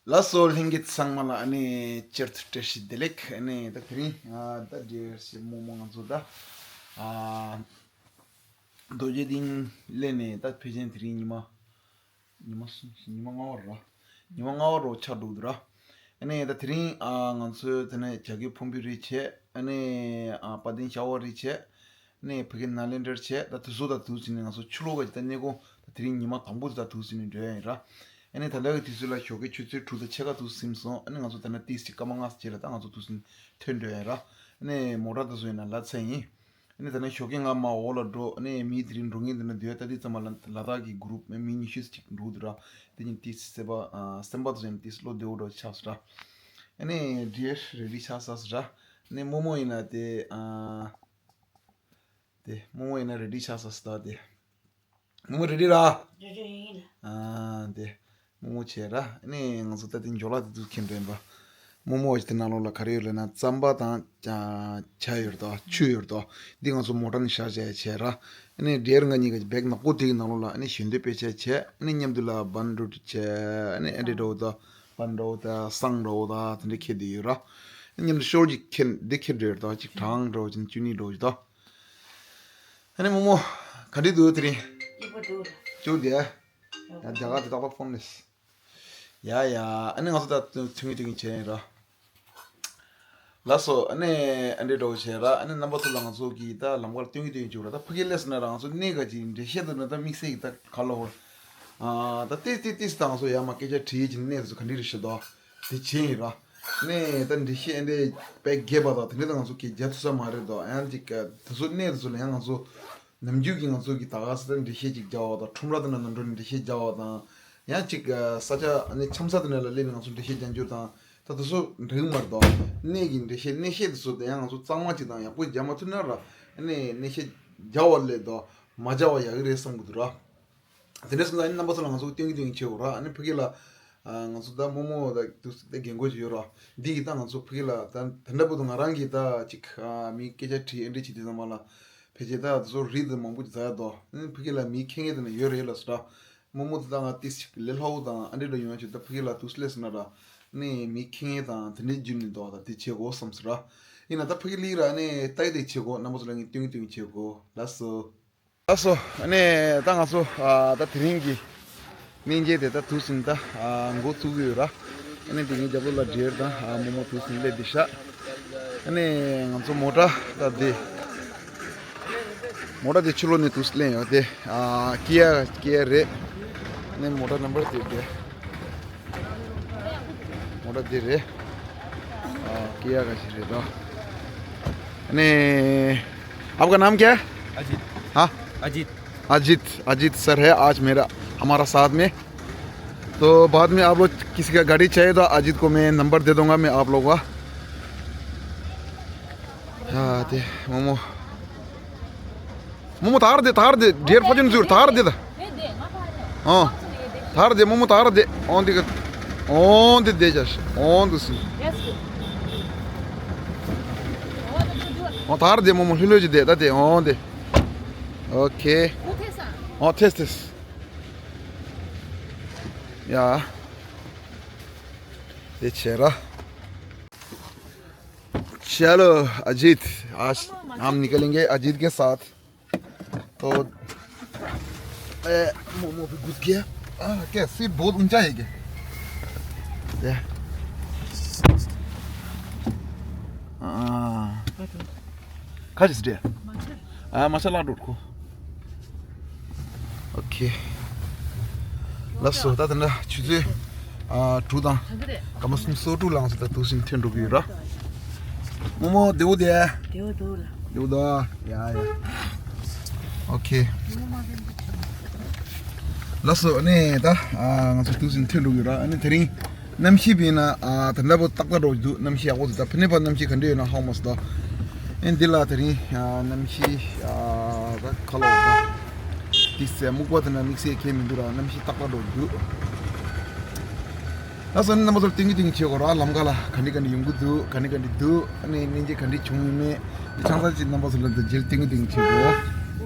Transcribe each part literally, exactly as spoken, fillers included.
ལགས་སོ། ལྷན་རྒྱས་ཚང་མ་ལ་ཨ་ནི་བསྐྱར་དུ་བཀྲ་ཤིས་བདེ་ལེགས། ཨ་ནི་ད་དེ་རིང་ཨ་ད་འདྲེ་ཞེ་མོ་མོ་ང་ཚོ་ད་ཨ་རྡོ་རྗེ་གདན་སླེབས་ནས་ད་ཕལ་ཆེར་དེ་རིང་ཉི་མ་ཉི་མ་གསུམ་ཉི་མ་ལྔ་པ་ར། ཉི་མ་ལྔ་པ་རོ་ཆགས་འགྲོ་འདུག་ར། ཨ་ནི་ད་དེ་རིང་ཨ་ང་ཚོའི་དེ་ནས་བྱ་རྒོད་ཕུང་པོའི་རི་བྱས། ཨ་ནི་ཨ་དཔལ་ལྡན་ཤར་པ་རི་བྱས། ནས་ཕ་གི་ནཱ་ལེནྡྲར་བྱས། ད་དེ་ཚོ་ད་དུས་ཟིན་ནས་ང་ཚོ་ཕྱི་ལོགས་ཀ་ཅིག་ད་གནས་སྐོར་ད་དེ་རིང་ཉི་མ་དང་པོ་དེ་ད་དུས་ཟིན་ནས་འགྲོ་ཡ་ཡིན་ར། ཨ་ནི་ད་ལྟ་གི་དུས་ཚོད་ལ་ཞོགས་ཀའི་ཆུ་ཚོད་དྲུག་དང་ཕྱེད་ཀ་དུས་ཟིན་སོང་། ཨ་ནི་ང་ཚོ་ད་ནི་ཏིས་ཅིག་སྐར་མ་ལྔ་ཙམ་རྗེས་ལ་ད་ང་ཚོ་དུས་ཟིན་ཐོན་འགྲོ་ཡ་ཡིན་ར། ཨ་ནི་མོ་ཊ་དེ་ཚོ་ཡིན་ན་ལ་ཚད་ཡིན། ཨ་ནི་ད་ནི་ཞོགས་ཀའི་ང་མ་འོག་ལ་འགྲོ། ཨ་ནི་མི་དེ་རིང་འགྲོ་མཁན་དེ་ན་འདུག་ཡ། ད་དེ་ཙམ་མ་ལ་ལ་དྭགས་ཀྱི་གུ་རུབ་མི་ཉི་ཤུ་ཅིག་འགྲོ་འདུག་ར། དེ་ཉིན་ཏིས་སེམས་པ་ཨ་སེམས་པ་དེ་ཚོ་ཡིན་ན་ཏིས་བློ་བདེ་བོ་འགྲོ་ཆགས་སོང་ར། ཨ་ནི་འདྲེ་རེ་ཌི་ཆགས་ས་སོང་ར། ཨ་ནི་རྨོ་མོ་ཡིན་ན་དེ་ཨ། དེ་རྨོ་མོ་ཡིན་ན་རེ་ཌི་ཆགས་ས་སི་ད་དེ། རྨོ་མོ་རེ་ཌི་ར། རེ་ཌི་ཡིན། ཨ་དེ། རྨོ་མོ་བྱས་ར། ཨ་ནི་ང་ཚོ་ད་དེ་འཇོ་ལ་དེ་དུས་ཁྱེར་འདྲེན་པ། རྨོ་མོ་བ་ཞིག་དེ་ནང་ལོགས་ལ་ག་རེ་ཡོད་ལབ་ན་རྩམ་པ་དང་ཨ་ཇ་ཡོད་དོ། ཆུ་ཡོད་དོ། འདི་ང་ཚོ་མོ་ཊ་ནས་བཞག་བྱས་བྱས་ར། ཨ་ནི་འདྲེ་ར་ང་གཉིས་ཀ་བེག་ནག་པོ་དེ་གི་ནང་ལོགས་ལ་ཨ་ནི་ཞལ་འདོན་དཔེ་ཆ་བྱས། ཨ་ནི་མཉམ་དུ་ལ་བན་རུ་བྱས། ཨ་ནི་ཨ་འདྲེ་འདྲ་བོ་དང་བན་འདྲ་བོ་དང་སང་འདྲ་བོ་དང་དེ་འདྲ་ཁྱེར་བསྡད་ཡོད་ར། ཨ་ནི་མཉམ་དུ་ཤོར་གྱི་ཁྱེར་འདི་ཁྱེར་འདྲ་ཡོད་དོ། གཅིག་གྲངས་འདྲ་བོ་ཅིག་བཅུ་གཉིས་འདྲ་བོ་ཅིག་དོ། ཨ་ནི་རྨོ་མོ། ག་འདྲ་འདུག་དེ་རིང་། སྐྱིད་པོ་འདུག་ལ། སྐྱིད་པོ་འདུག་ཨ། ཡ་རྒྱ་གར་དེ་ཏག་ཏག་ཕོན་ལེས། ཡ་ཡ། ཨ་ནི་ང་ཚོ་ད་ཐུང་ཐུང་བྱས་ཡིན་ར། ལགས་སོ། ཨ་ནི་ཨ་འདྲེ་འདྲ་བོ་བྱས་ར། ཨ་ནི་རྣམ་པ་ཚོ་ལ་ང་ཚོ་གིས་ད་ལམ་ཁར་སྟོན་གྱི་སྟོན་གྱི་བྱུང་ར། ད་ཕ་གི་སླེབས་སོང་ན་ར་ང་ཚོ་གནས་ག་ཅིག་འགྲེལ་བཤད་འདུག་ན་ད་དམིགས་བསལ་གྱི་ད་ག་ལ་ཧོ། ཨ་ད་ཏིས་ཏིས་ཏིས་ད་ང་ཚོ་ཡ་མ་སྐད་ཆ་དྲིས་ཀྱི་གནས་ཚོ་ག་འདྲ་རེད་ཤག་དོ། དེ་བྱས་ཡིན་ར། ནས་ད་འགྲེལ་བཤད་ཨེ་འདྲས་དཔེ་རྒྱས་པ་དང་དེ་འདྲས་ད་ང་ཚོ་གིས་རྒྱག་ཐུབ་ས་མ་རེད་དོ། ཡང་ཅིག་དེ་ཚོ་གནས་དེ་ཚོ་ལ་ཡང་ང་ཚོ་ནམ་རྒྱུན་གྱི་ང་ཚོ་གི་ད་ག་ས་ད་འགྲེལ་བཤད་ཅིག་རྒྱག་པ་དང་ཁྲོམ་ར་དེ་ན་ནང་འགྲོ་ནས་འགྲེལ་བཤད་རྒྱག་པ་དང་། ཡང་ཅིག་ས་ཆ་ཨ་ནི་འཆམ་ས་དེ་ནས་ལ་སླེབས་ནས་ང་ཚོ་འགྲེལ་བཤད་རྒྱག་རྒྱུ་དང་ད་དེ་ཚོ་འགྲིག་མ་རེད་དོ། གནས་ཀྱི་འགྲེལ་བཤད་གནས་བཤད་དེ་ཚོ་དེ་ཡང་ང་ཚོ་གཙང་མ་ཅིག་དང་ཡག་པོ་རྒྱག་མ་ཐུབ་ན་ར། ཨ་ནི་གནས་བཤད་རྒྱག་པ་ལས་དོ་མ་རྒྱག་པ་ཡག་གི་རེད་བསམ་གི་འདུག་ར། དེ་འདྲ་སོང་ཙང་ཨ་ནི་རྣམ་པ་ཚོ་ལ་ང་ཚོ་སྟོན་གྱི་སྟོན་གྱི་བྱེད་འོ་ར། ཨ་ནི་ཕ་གི་ལ་ང་ཚོ་ད་རྨོ་མོ་ད་དུ་ད་རྒན་གོག་ཅིག་ཡོད་ར། འདི་གི་ད་ང་ཚོ་ཕ་གི་ལ་ད་ད་འདྲ་པོ་ད་ང་རང་གི་ད་ཅིག་མི་སྐད་ཆ་དྲིས་ཨེ་འདྲ་བྱེད་དུས་ཙམ་པ་ལ་ཕལ་ཆེར་ད་དེ་ཚོ་རིགས་དེ་མང་པོ་ཅིག་ཟ་ཡ་དོ། ཨ་ནི་ཕ་གི་ལ་མི་མཁས་མཁན་དེ་ན་ཡོད་རེད་ལ་སོ་ར། རྨོ་མོ་དེ་ད་ང་ཏིས་ཅིག་ལས་སླ་བོ་དང་ཨ་འདྲ་འདྲ་ཡོང་ཡ་ཅིག་ད་ཕ་གི་ལ་དུ་སླེབས་སོང་ན་ར། ཨ་ནི་མི་མཁས་མཁན་དང་དེ་འདྲའི་བརྒྱུད་ནས་དོ་ད་དེ་བྱེད་དགོས་བསམ་སོ་ར། ཡིན་ན་ད་ཕ་གི་ལི་ར་ཨ་ནི་ད་ཡི་དེ་བྱེད་དགོས། རྣམ་པ་ཚོ་ལ་ངས་སྟོན་གྱི་སྟོན་གྱི་བྱེད་དགོས་ལ་སོ། ལགས་སོ། ཨ་ནི་ད་ང་ཚོ་ཨ་ད་དེ་རིང་གི་སྨན་རྒྱལ་དེ་ད་དུས་ཟིན་ད་ཨ་འགོ་བཙུགས་ཀྱི་ཡོད་ར། ཨ་ནི་དེ་ངའི་རྒྱབ་ལོགས་ལ་འབྲེལ་དང་ཨ་རྨོ་མོ་དུས་ཟིན་སླེབས་བསྡད་ཤག་ཨ་ནི་ང་ཚོ་མོ་ཊ་ད་དེ་མོ་ཊ་དེ་ཕྱི་ལོགས་ནས་དུས་ལེན་ཡོད་དེ་ཨ་ཀི་ཡ་ཀི་ཡ་རེད། ཨ་ནི་མོ་ཊ་ནམ་བར་དེ་དེ། मोटा दे रे। हाँ, किया का चीज़ है तो। नहीं, आपका नाम क्या है? अजीत। हाँ? अजीत। अजीत, अजीत सर है आज मेरा, हमारा साथ में। तो बाद में आप लोग किसी का गाड़ी चाहिए तो अजीत को मैं नंबर दे दूंगा मैं आप लोगों का। ཡ་དེ་རྨོ་མོ། རྨོ་མོ་ཐར་དེ་ཐར་དེ་ཌེར་ཕ་ཅན་ཟུར་ཐར་དེ་ད། ཨོ། ཐར་དེ་རྨོ་མོ་ཐར་དེ་ཨོ་འདི་ག་ཨོ་འདི་དེ་ཅ་ཤི་ཨོ་འདི་སི། ཨོ་ཐར་དེ་རྨོ་མོ་ལྷོད་ལྷོད་ཅི་དེ་ད་དེ་ཨོ་དེ། ཨོ་ཁེ། ཨོ་ཐེས་ཐེས། ཡ། དེ་ཆེ་ར། चलो अजीत, आज हम निकलेंगे अजीत के साथ। तो ए, मोमो भी घुस गया। आ, क्या सीट बहुत ऊंचा है क्या? ए। आ, खा जिस दे। आ, मसाला डोट को। ཨོ་ཁེ། ལགས་སོ། ད་ད་ལྟ་ཆུ་ཚོད་ཨ་དྲུག་དང་སྐར་མ་སུམ་ཅུ་སོ་དྲུག་ལངས་སོང་། ད་དུས་ཆེན་ཐོན་འགྲོ་གི་ཡོད་ར། རྨོ་མོ་བདེ་པོ་བསྡད། བདེ་པོ་འདུག་ལ། བདེ་པོ་འདུག་ཡ་ཡ། ཨོ་ཁེ། ལགས་སོ། ཨ་ནི་ད་ཨ་ང་ཚོ་དུས་ཆེན་ཐོན་འགྲོ་གི་ཡོད་ར། ཨ་ནི་དེ་རིང་གནམ་གཤིས་བྱས་ན་ཨ་ད་ལྟ་བོ་ཏག་ཏག་འགྲོ་གི་འདུག་གནམ་གཤིས་ཡག་པོ་འདུག་ད་ཕ་ནས་ཕར་གནམ་གཤིས་ག་འདྲ་ཡོད་ན་ཧ་གོ་མ་སོང་ད། ཨེ་འདི་ལ་དེ་རིང་ཨ་གནམ་གཤིས་ཨ་ད་ཁ་ལོ་ད་དེ་ཚེ་སྨུག་པ་དེ་ན་དམིགས་བསལ་གང་ཡང་མི་འདུག་ར། གནམ་གཤིས་ཏག་ཏག་འགྲོ་གི་འདུག་ལགས་སོ། ཨ་ནི་རྣམ་པ་ཚོར་སྟོན་གྱི་སྟོན་གྱི་བྱེད་དགོས་ར། ལམ་ཁ་ལ་ག་འདྲ་ག་འདྲ་ཡོང་གི་འདུག་ག་འདྲ་ག་འདྲ་འདུག་ཨ་ནི་གནས་ཚུལ་ག་འདྲ་བྱུང་ཡོད་མེད་དེ་ཆ་ཚང་ཅིག་རྣམ་པ་ཚོ་ལ་འདི་རྗེས་སྟོན་གྱི་སྟོན་གྱི་བྱེད་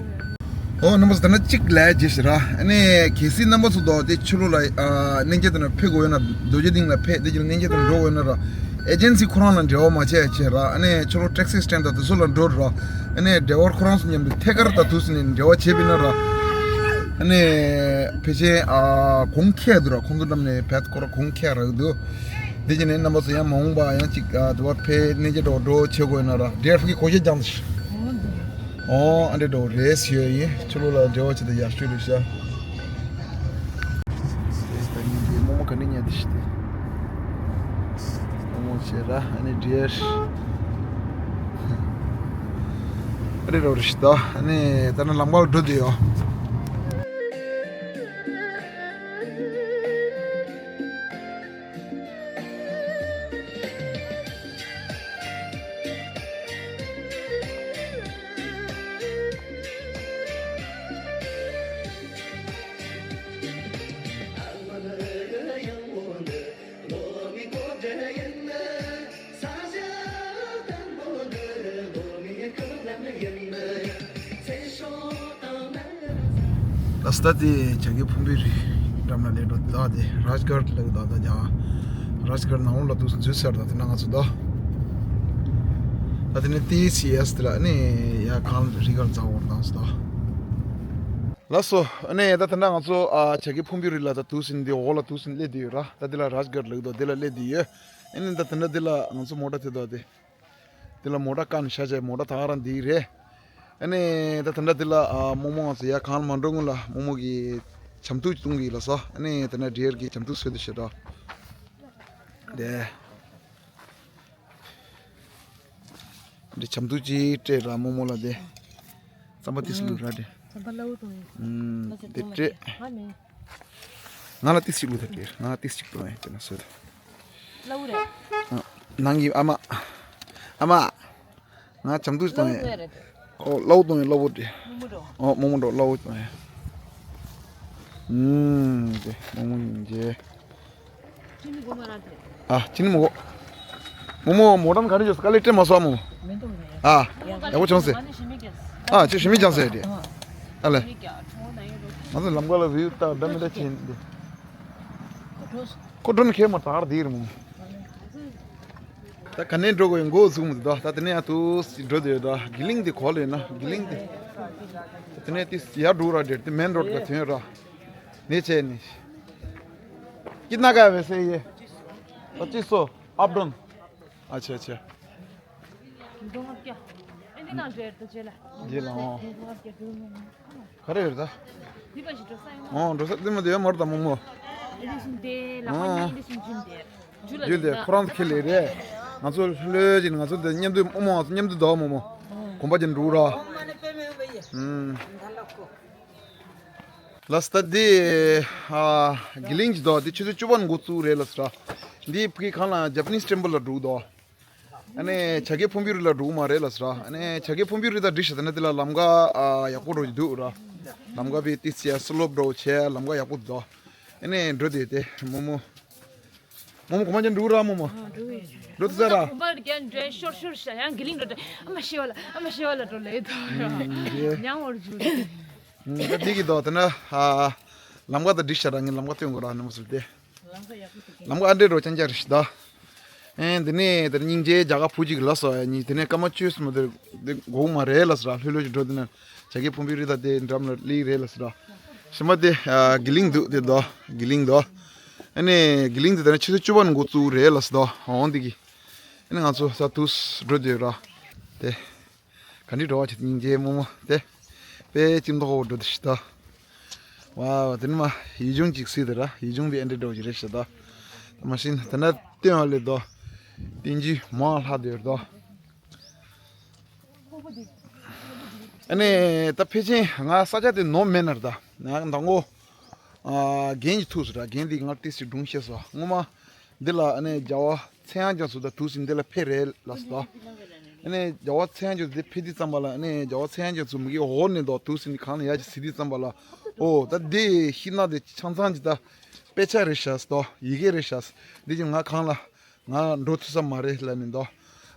དགོས། ཨོ་རྣམ་པ་ཚོ། ད་ནི་གཅིག་ལས་རྗེས་ཤིག་ར། ཨ་ནི་གལ་སྲིད་རྣམ་པ་ཚོ་དོ་དེ་ཕྱི་ལོགས་ལ་ཨ་གནས་མཇལ་དེ་ན་ཕེབས་དགོས་ཡོད་ན། རྡོ་རྗེ་གདིང་ལ་ཕེབས། དེ་ཅིག་གནས་མཇལ་དེ་ན་འགྲོ་དགོས་ཡོད་ན་ར། ཨེ་ཇེན་སི་ཁོ་རང་ལ་འབྲེལ་བ་མ་བྱས་བྱས་ར། ཨ་ནི་ཕྱི་ལོགས་ཊེག་སི་སི་ཊེན་ཌི་དང་དེ་ཚོ་ལ་འགྲོ་ར། ཨ་ནི་ཌྲའི་ཝར་ཁོ་རང་ཚོ་མཉམ་དུ་ཐད་ཀར་ད་དུས་སུ་ནས་འབྲེལ་བ་བྱས་པ་ཡིན་ན་ར། ཨ་ནི་ཕལ་ཆེར་ཨ་གོང་ཁེ་འདུག་ར། ཁོང་ཚོ་འགྲམ་ནས་བེད་ཁོ་ར་གོང་ཁེ་རག་འདུག་དེ་བྱས་ནས་རྣམ་པ་ཚོ་ཡང་མ་འོངས་པ་ཡང་ཅིག་ཨ་དུ་བ་ཕེབས་གནས་མཇལ་འགྲོ་འགྲོ་བྱེད་དགོས་ཡོད་ན་ར། ཌི་ཨར་ཕ་གིས་གོ་ཤེས་ཀྱང་ཟེར། ཨོ་ཨ་འདྲས་འགྲོ་རེད་ཟེར་ཡོད་ཡིན། ཕྱི་ལོགས་ལ་འབྲེལ་བ་བྱེད་དུ་ཡག་ཤོས་རེད་ཤག་ད་ཉིན་དེ་རྨོ་མོ་ག་ནས་ཉལ་དེ་ཤི་དེ། རྨོ་མོ་བྱས་ར། ཨ་ནི་ཌི་ཨར། ཨ་རེ་རོ་རེ་ཤི་ད། ཨ་ནི་ད་ནི་ལམ་ཁར་འགྲོ་དུས་ཡོད། ལ་སྟ་དེ་བྱ་རྒོད་ཕུང་པོའི་རི་འགྲམ་ལ་སླེབས་འགྲོ་ད། དེ་རཱཇ་གར་ལབ་ད། ད་ཀྱང་རཱཇ་གར་ནང་ལོགས་ལ་འདུག་འཛུལ་ཚར་ད། དེ་ན་ང་ཚོ་ད། ད་དེ་ནས་ཏི་སི་ཨེ་སི་དེ་ལ་ནི་ཡ་གང་རི་གར་འཛེག་འོར་བཏང་སོང་ད། ལགས་སོ། ཨ་ནི་ད་དེ་འདྲ་ང་ཚོ་ཨ་བྱ་རྒོད་ཕུང་པོའི་རི་ལ་ད་འདུག་སེ་འདི་འོག་ལ་འདུག་སེ་སླེབས་བསྡད་ཡོད་ར། ད་འདི་ལ་རཱཇ་གར་ལབ་འདུག་འདི་ལ་སླེབས་བསྡད་ཡོད། ཨ་ནི་ད་དེ་འདྲ་འདི་ལ་ང་ཚོ་མོ་ཊ་དེ་འདུག་དེ། འདི་ལ་མོ་ཊ་བཀག་ནས་བཞག་བྱས། མོ་ཊ་ད་ག་རང་འདི་རེད། ཨ་ནི་ད་དེ་འདྲ་འདི་ལ་ཨ་རྨོ་མོ་ང་ཚོ་ཡར་གང་ལ་མ་འགྲོ་སྔོན་ལ་རྨོ་མོ་གིས་ཇ་མདོག་ཅིག་བཏུང་གི་ལགས་སོ། ཨ་ནི་དེ་ནས་ཌི་ཨར་གིས་ཇ་མདོག་བཟོས་འདུག་ཤག་ར། དེ། འདི་ཇ་མདོག་ཅིག་སྤྲད་ར་རྨོ་མོ་ལ་དེ། རྩམ་པ་ཏིས་བླུགས་ར་དེ། རྩམ་པ་སླ་བོ་གཏོང་ཡིན། ཨུམ། ང་ཚོ་དེ་གཏོང་མ་སྤྲད། ཤེས། ང་མིན། ང་ལ་ཏིས་ཅིག་བླུགས་ད་དེ། ང་ལ་ཏིས་ཅིག་གཏོང་ཡིན་དེ་ན་བཟོས་ད། སླ་བོ་རེད། ཨ། ནང་གི་ཨ་མ། ཨ་མ། ང་ཇ་མདོག་གཏོང་ཡིན། སླ་བོ་གཏོང་ཡ་རེད། ཨོ་སླ་བོ་གཏོང་ཡིན། སླ་བོ་དེ། རྨོ་མོ་འགྲོ། ཨོ་རྨོ་མོ་འགྲོ། སླ་བོ་གཏོང་ཡིན། ཨུམ། དེ་རྨོ་མོ་ཉིན་རྗེ། ཨ། ཅི་ནི་མོ་གོ། རྨོ་མོ་མོ་ཊ་ག་རེ་བྱོས་དཀའ་ལས་སྤྲད་མ་སོང་མོ། ཨ། ཡག་པོ་བྱུང་ཟེར། ཨ། ཁྱོད་ཞི་མི་ཀྱང་ཟེར་དེ། ཨ་ལེ། ང་ཚོ་ལམ་ཁ་ལ་བིའུ་ལྟ་འདྲ་མི་འདྲ་བྱེད་འདི། ཁོ་འགྲོ་ནི་ཁེ་མ་ཐག་དེ་རེད་མོ། ད་ག་ནས་འགྲོ་དགོས་ཡིན་མགོ་ཚུགས་མི་འདུག་ད་དེ་ནས་ཡང་དུ་འགྲོ་དེ་ད་གི་ལིང་དེ་གོ་ལེ་ན་གི་ལིང་དེ། དེ་ནས་དེ་ཡར་འགྲོ་ར་དེ་དེ་མེན་རོ་ཌི་ལ་ཐོན་ར། ནས་བྱས་ནས། कितना का है वैसे ये? पच्चीस सौ। Up down. अच्छा, अच्छा। རྗེས་ལ་ཨོ། ག་རེ་ཡོད་ད། ཨོ་འགྲོ་ས་འདི་མ་དེ་ཡོད་མ་རེད་ད་རྨོ་མོ། ཨོ། རྒྱུ་དེ་ཁོ་རང་ཁེ་ལས་རེད། ང་ཚོ་ལྷོད་ཀྱིན་ང་ཚོ་འདི་མཉམ་དུ་རྨོ་མོ་ང་ཚོ་མཉམ་དུ་འདུག་རྨོ་མོ། གོམ་པ་ཅན་འགྲོ་ར། ཨུམ། ལགས་སོ། ད་འདི་ཨ་གི་ལིང་ཅིག་འདུག་འདི་ཆུ་ཚོད་བཅུ་པ་ནས་འགོ་བཙུགས་རེད་ལགས་སོ། འདི་ཕ་གི་གང་ལ་ཇ་པ་ནིས་ཊེམ་པལ་ལ་འགྲོ་འདུག་ཨ་ནི་བྱ་རྒོད་ཕུང་པོའི་རི་ལ་འགྲོ་གི་མ་རེད་ལགས་སོ། ཨ་ནི་བྱ་རྒོད་ཕུང་པོའི་རི་དང་འགྲིག་ཤག་ད་ནི་འདི་ལ་ལམ་ཁ་ཨ་ཡག་པོ་འགྲོ་གི་འདུག་ར། ལམ་ཁ་བི་ཏི་སི་ཡ་སི་ལོབ་འགྲོ་བྱས་ལམ་ཁ་ཡག་པོ་འདུག་ཨ་ནི་འགྲོ་དེ་དེ་རྨོ་མོ། རྨོ་མོ་གོམ་པ་ཅན་འགྲོ་ར་རྨོ་མོ། འགྲོ་དུས་ཚར་ར། གོམ་པ་རྒྱན་འདྲེ་ཤོར་ཤོར་ཤ་ཡང་གི་ལིང་འགྲོ་དེ་ཨ་མ་ཤི་བ་ལ་ཨ་མ་ཤི་བ་ལ་འགྲོ་ལེ་ད། ཉང་བར་འཇུ། ད་འདི་གི་དོ་དེ་ན་ཨ་ལམ་ཁ་ད་འགྲིག་ཤག་ར། ངས་ལམ་ཁ་སྟོན་དགོས་ར་རྨོ་མོ་ཟེར་ཏེ། ལམ་ཁ་ཨ་འདྲས་འགྲོ་ཅན་ཅག་རེད་ཤག་ད། ཨེ་འདི་ནས་དེར་སྙིང་རྗེ་རྒྱ་གར་བུ་གཅིག་ལ་སོ་ཡ་གཉིས་དེ་ནས་སྐར་མ་བཅུ་སུམ་དེར་འདི་འགོག་མ་རེད་ལ་སོ་ར། ལྷོད་ལྷོད་ཅིག་འགྲོ་དེ་ན་བྱ་རྒོད་ཕུང་པོའི་རི་དང་དེ་འགྲམ་ལ་ལི་རེད་ལ་སོ་ར། ཤི་མ་དེ་གི་ལིང་འདུག་དེ་དོ་གི་ལིང་དོ། ཨ་ནི་གི་ལིང་དེ་དེ་ནས་ཆུ་ཚོད་བཅུ་པ་ནས་འགོ་བཙུགས་རེད་ལ་སོ་དོ་འོང་དེ་གི། ཨ་ནི་ང་ཚོ་ས་དུས་འགྲོ་དེ་ར། དེ། ག་འདྲས་འགྲོ་བ་ཆེ་སྙིང་རྗེ་རྨོ་མོ་དེ། དཔེ་ཅིག་མདོག་ཁ་པོ་འགྲོ་དེ་ཤི་ད། ཝའོ་དེ་ནི་མ་ཡིད་འབྱུང་ཅིག་སྲིད་དེ་ར། ཡིད་འབྱུང་དེ་ཨེ་འདྲས་འགྲོ་ཅིག་རེད་ཤི་ད། མ་གཞི་ད་ན་སྟོན་བ་ལས་དོ། སྟོན་རྒྱུ་མང་ལྷག་དེ་རེད་དོ། ཨ་ནི་ད་ཕལ་ཆེར་ང་ས་ཆ་དེ་ནོར་མེད་ན་ར་ད། ང་མདང་དགོང་། ཨ་རྒན་གྱིས་ཐུག་སོང་ར། རྒན་དེ་ང་ཏི་སི་སྒྲུང་བཤད་སོང་ངོ་མ། འདི་ལ་ཨ་ནི་རྒྱལ་བ་ཚངས་དབྱངས་རྒྱ་མཚོ་དང་དུས་སུ་འདི་ལ་ཕེབས་རེད་ལ་སོ། ཨ་ནི་རྒྱལ་བ་ཚངས་དབྱངས་རྒྱ་མཚོ་འདི་ཕེབས་དུས་ཙམ་པ་ལ་ཨ་ནི་རྒྱལ་བ་ཚངས་དབྱངས་རྒྱ་མཚོ་མི་གི་འོག་ནས་འདུག་དུས་སུ་འདི་གང་ལ་ཡ་ཅིག་ཟེར་དུས་ཙམ་པ་ལ། ཨོ་ད་འདི་ཤིང་ནགས་འདི་ཆང་ཚང་གི་ད་དཔེ་ཆ་རེད་ཤག་སོ། ཡི་གེ་རེད་ཤག་འདི་ཅིག་ང་གང་ལ་ང་འགྲོ་ཐུབ་ས་མ་རེད་ལ་ནི་འདུག་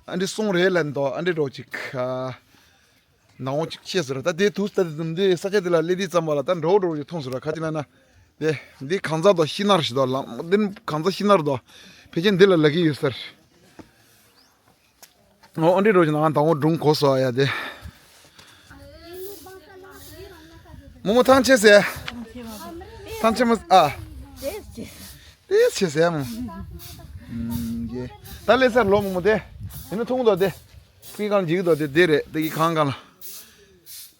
ཨ་འདི་སོང་རེད་ལ་ནི་འདུག་ཨ་འདི་འགྲོ་ཅིག་ཨ། ནང་འོག་ཅིག་ཤེས་ཟེར། ད་དེ་དུས་ད་དེ་དུས་འདི་ས་ཆ་དེ་ལ་སླེབས་དུས་ཙམ་པ་ལ་ད་འདྲ་བོ་འདྲ་བོ་ཞིག་མཐོང་ཟེར། ག་ཅི་ལབ་ན། དེ་འདི་གང་ཟག་དང་ཤི་ནར་ཞིག་དང་ལམ་འདི་གང་ཟག་ཤི་ནར་དང་ཕལ་ཆེར་འདི་ལ་ལབ་ཀྱི་ཡོད་ས་རེད། ཨོ་འདི་འདྲ་བོ་ཞིག་ནང་དང་འོག་སྒྲུང་གོ་སོང་ཡ་དེ། རྨོ་མོ་ཐང་ཆད་ཟེར། ཐང་ཆད་མ་ཨ། ཏེས་ཆད་ཟེར་མོ། ཨུམ་ཡེ། ད་ལེ་སར་ལོ་རྨོ་མོ་དེ། ཡིན་ན་ཐུང་དོ་དེ། ཕུ་གི་གང་འཇིག་དོ་དེ་དེ་རེད། དེ་གི་གང་གང་ལ།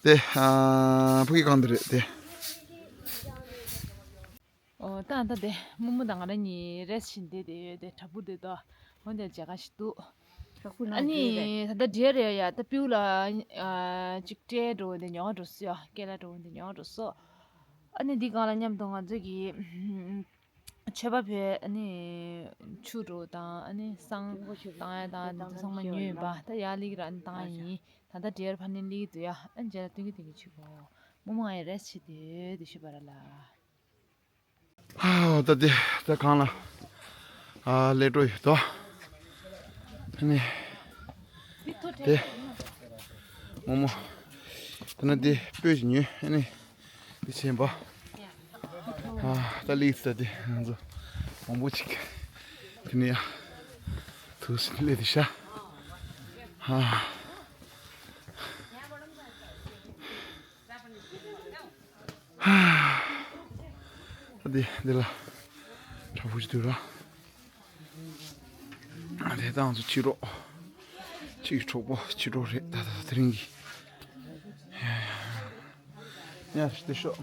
དེ་ཨ་ཕུ་གི་གང་དེ་རེད་དེ། ཨོ་ད་ད་དེ་རྨོ་མོ་དང་ང་རང་གཉིས་རེས་བྱེད་བསྡད་དེ་ཡོད་དེ་བྲག་ཕུག་དེ་དོ། འོན་ཏེ་མཇལ་ཁ་ཞིག་འདུག་ཨ་ནི་ད་ལྟ་འདྲེ་རེད་ཡ། ད་པིའུ་ལ་ཨ་ཅིག་སྤྲད་འགྲོ་འདི་ཉོ་འགྲོ་སོ་ཡ། སྐེ་ལ་འགྲོ་འདི་ཉོ་འགྲོ་སོ། ཨ་ནི་འདི་གང་ལ་མཉམ་དུ་ང་ཚོ་གི་མཆོད་པ་ཕུལ། ཨ་ནི་ཆུ་འགྲོ་དང་ཨ་ནི་བསང་བཏང་ཡ་དང་འདི་ཚང་མ་ཉོས་ཡིན་པ། ད་ཡར་སླེབས་ར་ཨ་ནི་བཏང་ཡ་ཡིན། ད་ལྟ་འདྲེ་ར་ཕ་ནི་སླེབས་འདུག་ཡ། ཨ་ནི་མཇལ་ལ་སྟོན་གི་སྟོན་གི་བྱེད་གོ། རྨོ་མོ་ང་ཡི་རེས་བྱེད་དེ་དེ་ཤི་བ་ར་ལ། ཨ་ད་དེ་ད་གང་ལ་ཨ་ལས་འགྲོ་ཡོད་དོ། ཨ་ནི་དེ་རྨོ་མོ་ད་ན་དེ་སྤོས་ཀྱི་ཉོས། ཨ་ནི་དེ་བྱེད་པ། ཨ་ད་ལིག་ད་དེ་ང་ཚོ་མང་པོ་ཅིག་དེ་ནས་ཡ་ཐུག་སླེབས་དེ་ཤ་ཨ། ད་འདི་འདི་ལ་བྲག་ཕུག་ཅིག་འདུག་ར། ཨ་དེ་ད་ང་ཚོ་ཕྱི་དྲོ། ཕྱི་གི་གྲོགས་པོ་ཕྱི་དྲོ་རེད། ད་ད་ད་དེ་རིང་གི་ཡ་ཡ་ཡ། ཡ་ཤི་དེ་ཤོག་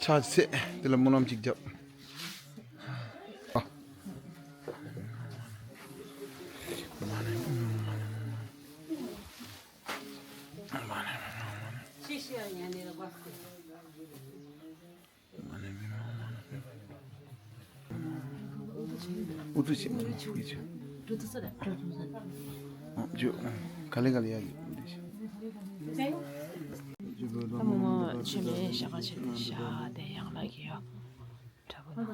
ཆ་ཚེ་འདི་ལ་སྨོན་ལམ་ཅིག་རྒྱབ། ཨ། རྨོ་མོ་མཆོད་མེ་ཞག་ཆེ་ཤ་དེ་ཡང་ལ་གི་ཡོད། འདྲ་པོ་ན།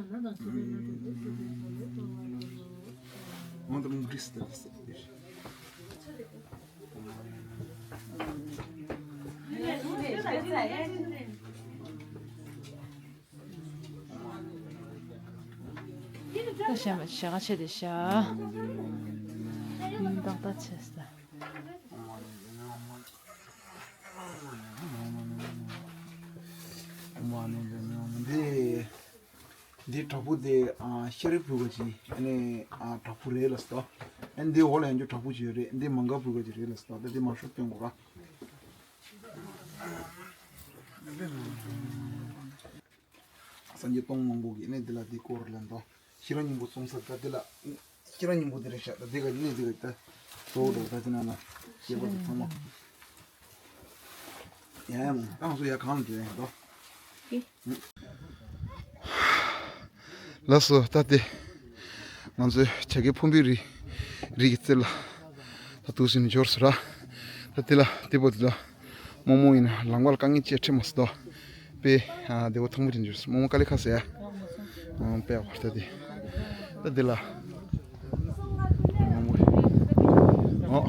ད་ཞེ་མ་ཞེ་ག་ཆེ་དེ་ཤ། ཏག་ཏག་ཆེ་ས། འདི་འདི་བྲག་ཕུག་དེ་ཨ་ཤ་རི་ཕུ་ག་ཅི་ཨ་ནི་ཨ་བྲག་ཕུག་རེད་ལ་སྟོ། ཨ་འདི་འོག་ལ་ཡང་ཅུ་བྲག་ཕུག་ཅིག་ཡོད་རེད། འདི་མང་ག་ཕུ་ག་ཅི་རེད་ལ་སྟོ། ད་འདི་མ་ཤོག་སྟོན་གོ་ར། སངས་རྒྱས་སྟོང་མང་པོ་གི་གནས་འདི་ལ་འདི་སྐོར་ལ་འདུག་ཤེས་རབ་སྙིང་པོ་གསུང་ས་ད་འདི་ལ། ཤེས་རབ་སྙིང་པོ་འདི་རེད་ཤག་ད་འདི་ག་གནས་འདི་ག་ད་གཙོ་བོ་འདུག་ད་འདི་ནང་ལ་སྐྱེས་པ་དེ་ཚང་མ། ཡ་ཡ་མོ་ཏང་སུ་ཡ་གང་ལ་འདྲེན་ཡ་འདུག་ལགས་སོ། ད་དེ་ང་ཚོའི་བྱ་རྒོད་ཕུང་པོའི་རི་རི་གི་རྩེ་ལ་ད་འདུག་སེ་འབྱོར་སོང་ར། ད་དེ་ལ་དེ་པོ་དེ་ལ་རྨོ་མོ་ཡིན་ན་ལམ་ཁ་ལ་དཀའ་ངལ་ཅིག་འཕྲད་མ་སོང་། དཔེ་ཨ་བདེ་པོ་ཐང་པོ་ཅིག་འབྱོར་སོང་། རྨོ་མོ་དཀའ་ལས་ཁག་སོང་ཡ། ཨང་དཔེ་ཡག་པོ་ད་དེ་ད་དེ་ལ་རྨོ་མོ་ཨོ་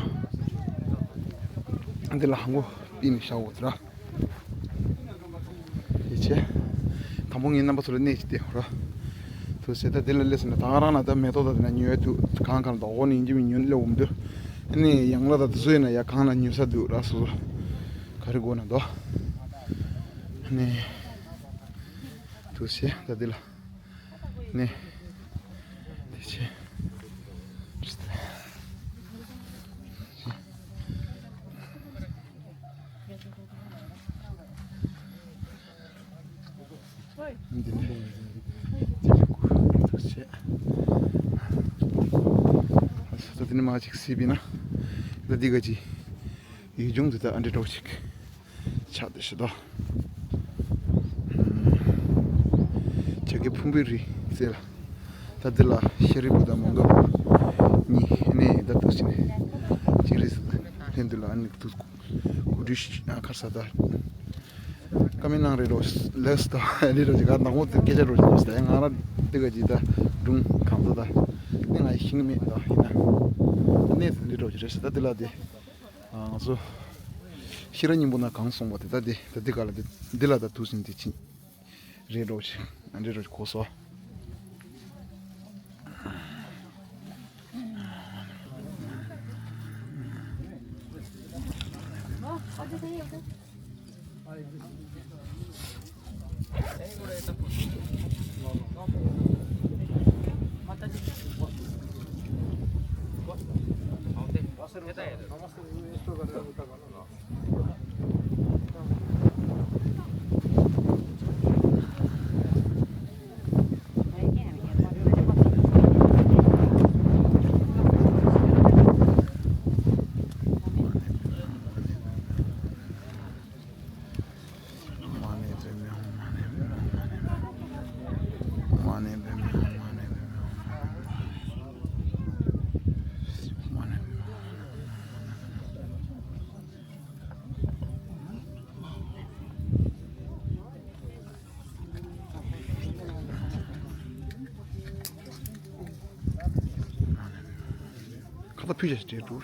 འདི་ལ་ཧང་གོ་པི་ནི་ཤ་འོ་དེ་ར། ཡེ་ཆེ། དང་པོ་ངའི་རྣམ་པ་ཚོ་ལ་གནས་ཅིག་བལྟས་ཧོ་ར། ཐུགས་སྲས་ད་འདི་ལ་སླེབས་སོང་ན་ད་ང་རང་ལ་ད་མེ་ཏོག་ད་དེ་ན་ཉོ་ཡ་དུ་གང་གང་ད་འོ་ནི་ཡིན་གྱི་མི་ཉོ་ནི་ལ་འོམ་དུ། ཨ་ནི་ཡང་ལ་ད་དུ་བཟོས་ན་ཡ་གང་ལ་ཉོ་ས་འདུག་ར་སོ་སོ། ག་རེ་དགོས་ན་དོ། ཨ་ནི། ཐུགས་སྲས་ད་འདི་ལ། ནི། དེ་ཆེ། འདི་ནི། དེ་ལ་ཀུ་ཐུགས་ཆེ། ད་དེ་ནི་མ་ཅིག་སི་བི་ན། ད་འདི་ག་ཅི། ཡུལ་ལྗོངས་འདི་དག་ཨ་འདྲེ་འདྲ་བོ་ཅིག་ཆགས་བསྡད་ཤག་ད། བྱ་རྒོད་ཕུང་པོའི་རི་རྩེ་ལ། ད་འདི་ལ་ཤ་རི་བུ་དང་མོན་ག་བུ་གཉིས་ནས་ད་འདུག་ཅིག་ནས་ཅིག་རེད། ལྷན་དུ་ལ་ཨ་ནི་འདུག་གོ་སྒྲིག་ཨ་ཁར་ས་ད། ཀ་མེ་ནང་རེད་རོ་ལེགས་ད་རེད་རོ་ཅིག་ག་ནང་མོ་དེ་སྐད་ཆ་རོ་ཅིག་ལེགས་ད་ཡ་ང་ར་འདི་ག་ཅིག་ད་སྒྲུང་གང་ཚོ་ད་ནི་ང་ཡི་ཤིང་མེད་ད་ཡིན་ན་ནས་རེད་རོ་ཅིག་རེད་ས་ད་འདི་ལ་དེ། ང་ཚོ་ ཤེས་རབ་སྙིང་པོ་ན་གང་གསུངས་པ་དེ་ད་དེ་ད་དེ་ག་ལ་དེ་འདི་ལ་ད་ཐུགས་ཟིན་དེ་ཕྱིན། རེད་འགྲོ་ཞིག་ཨ་འདྲེ་རོ་གོ་སོ། ཁ་ཏ་ཕུད་བྱ་ཞིག་སྤྲད་འགྲོ།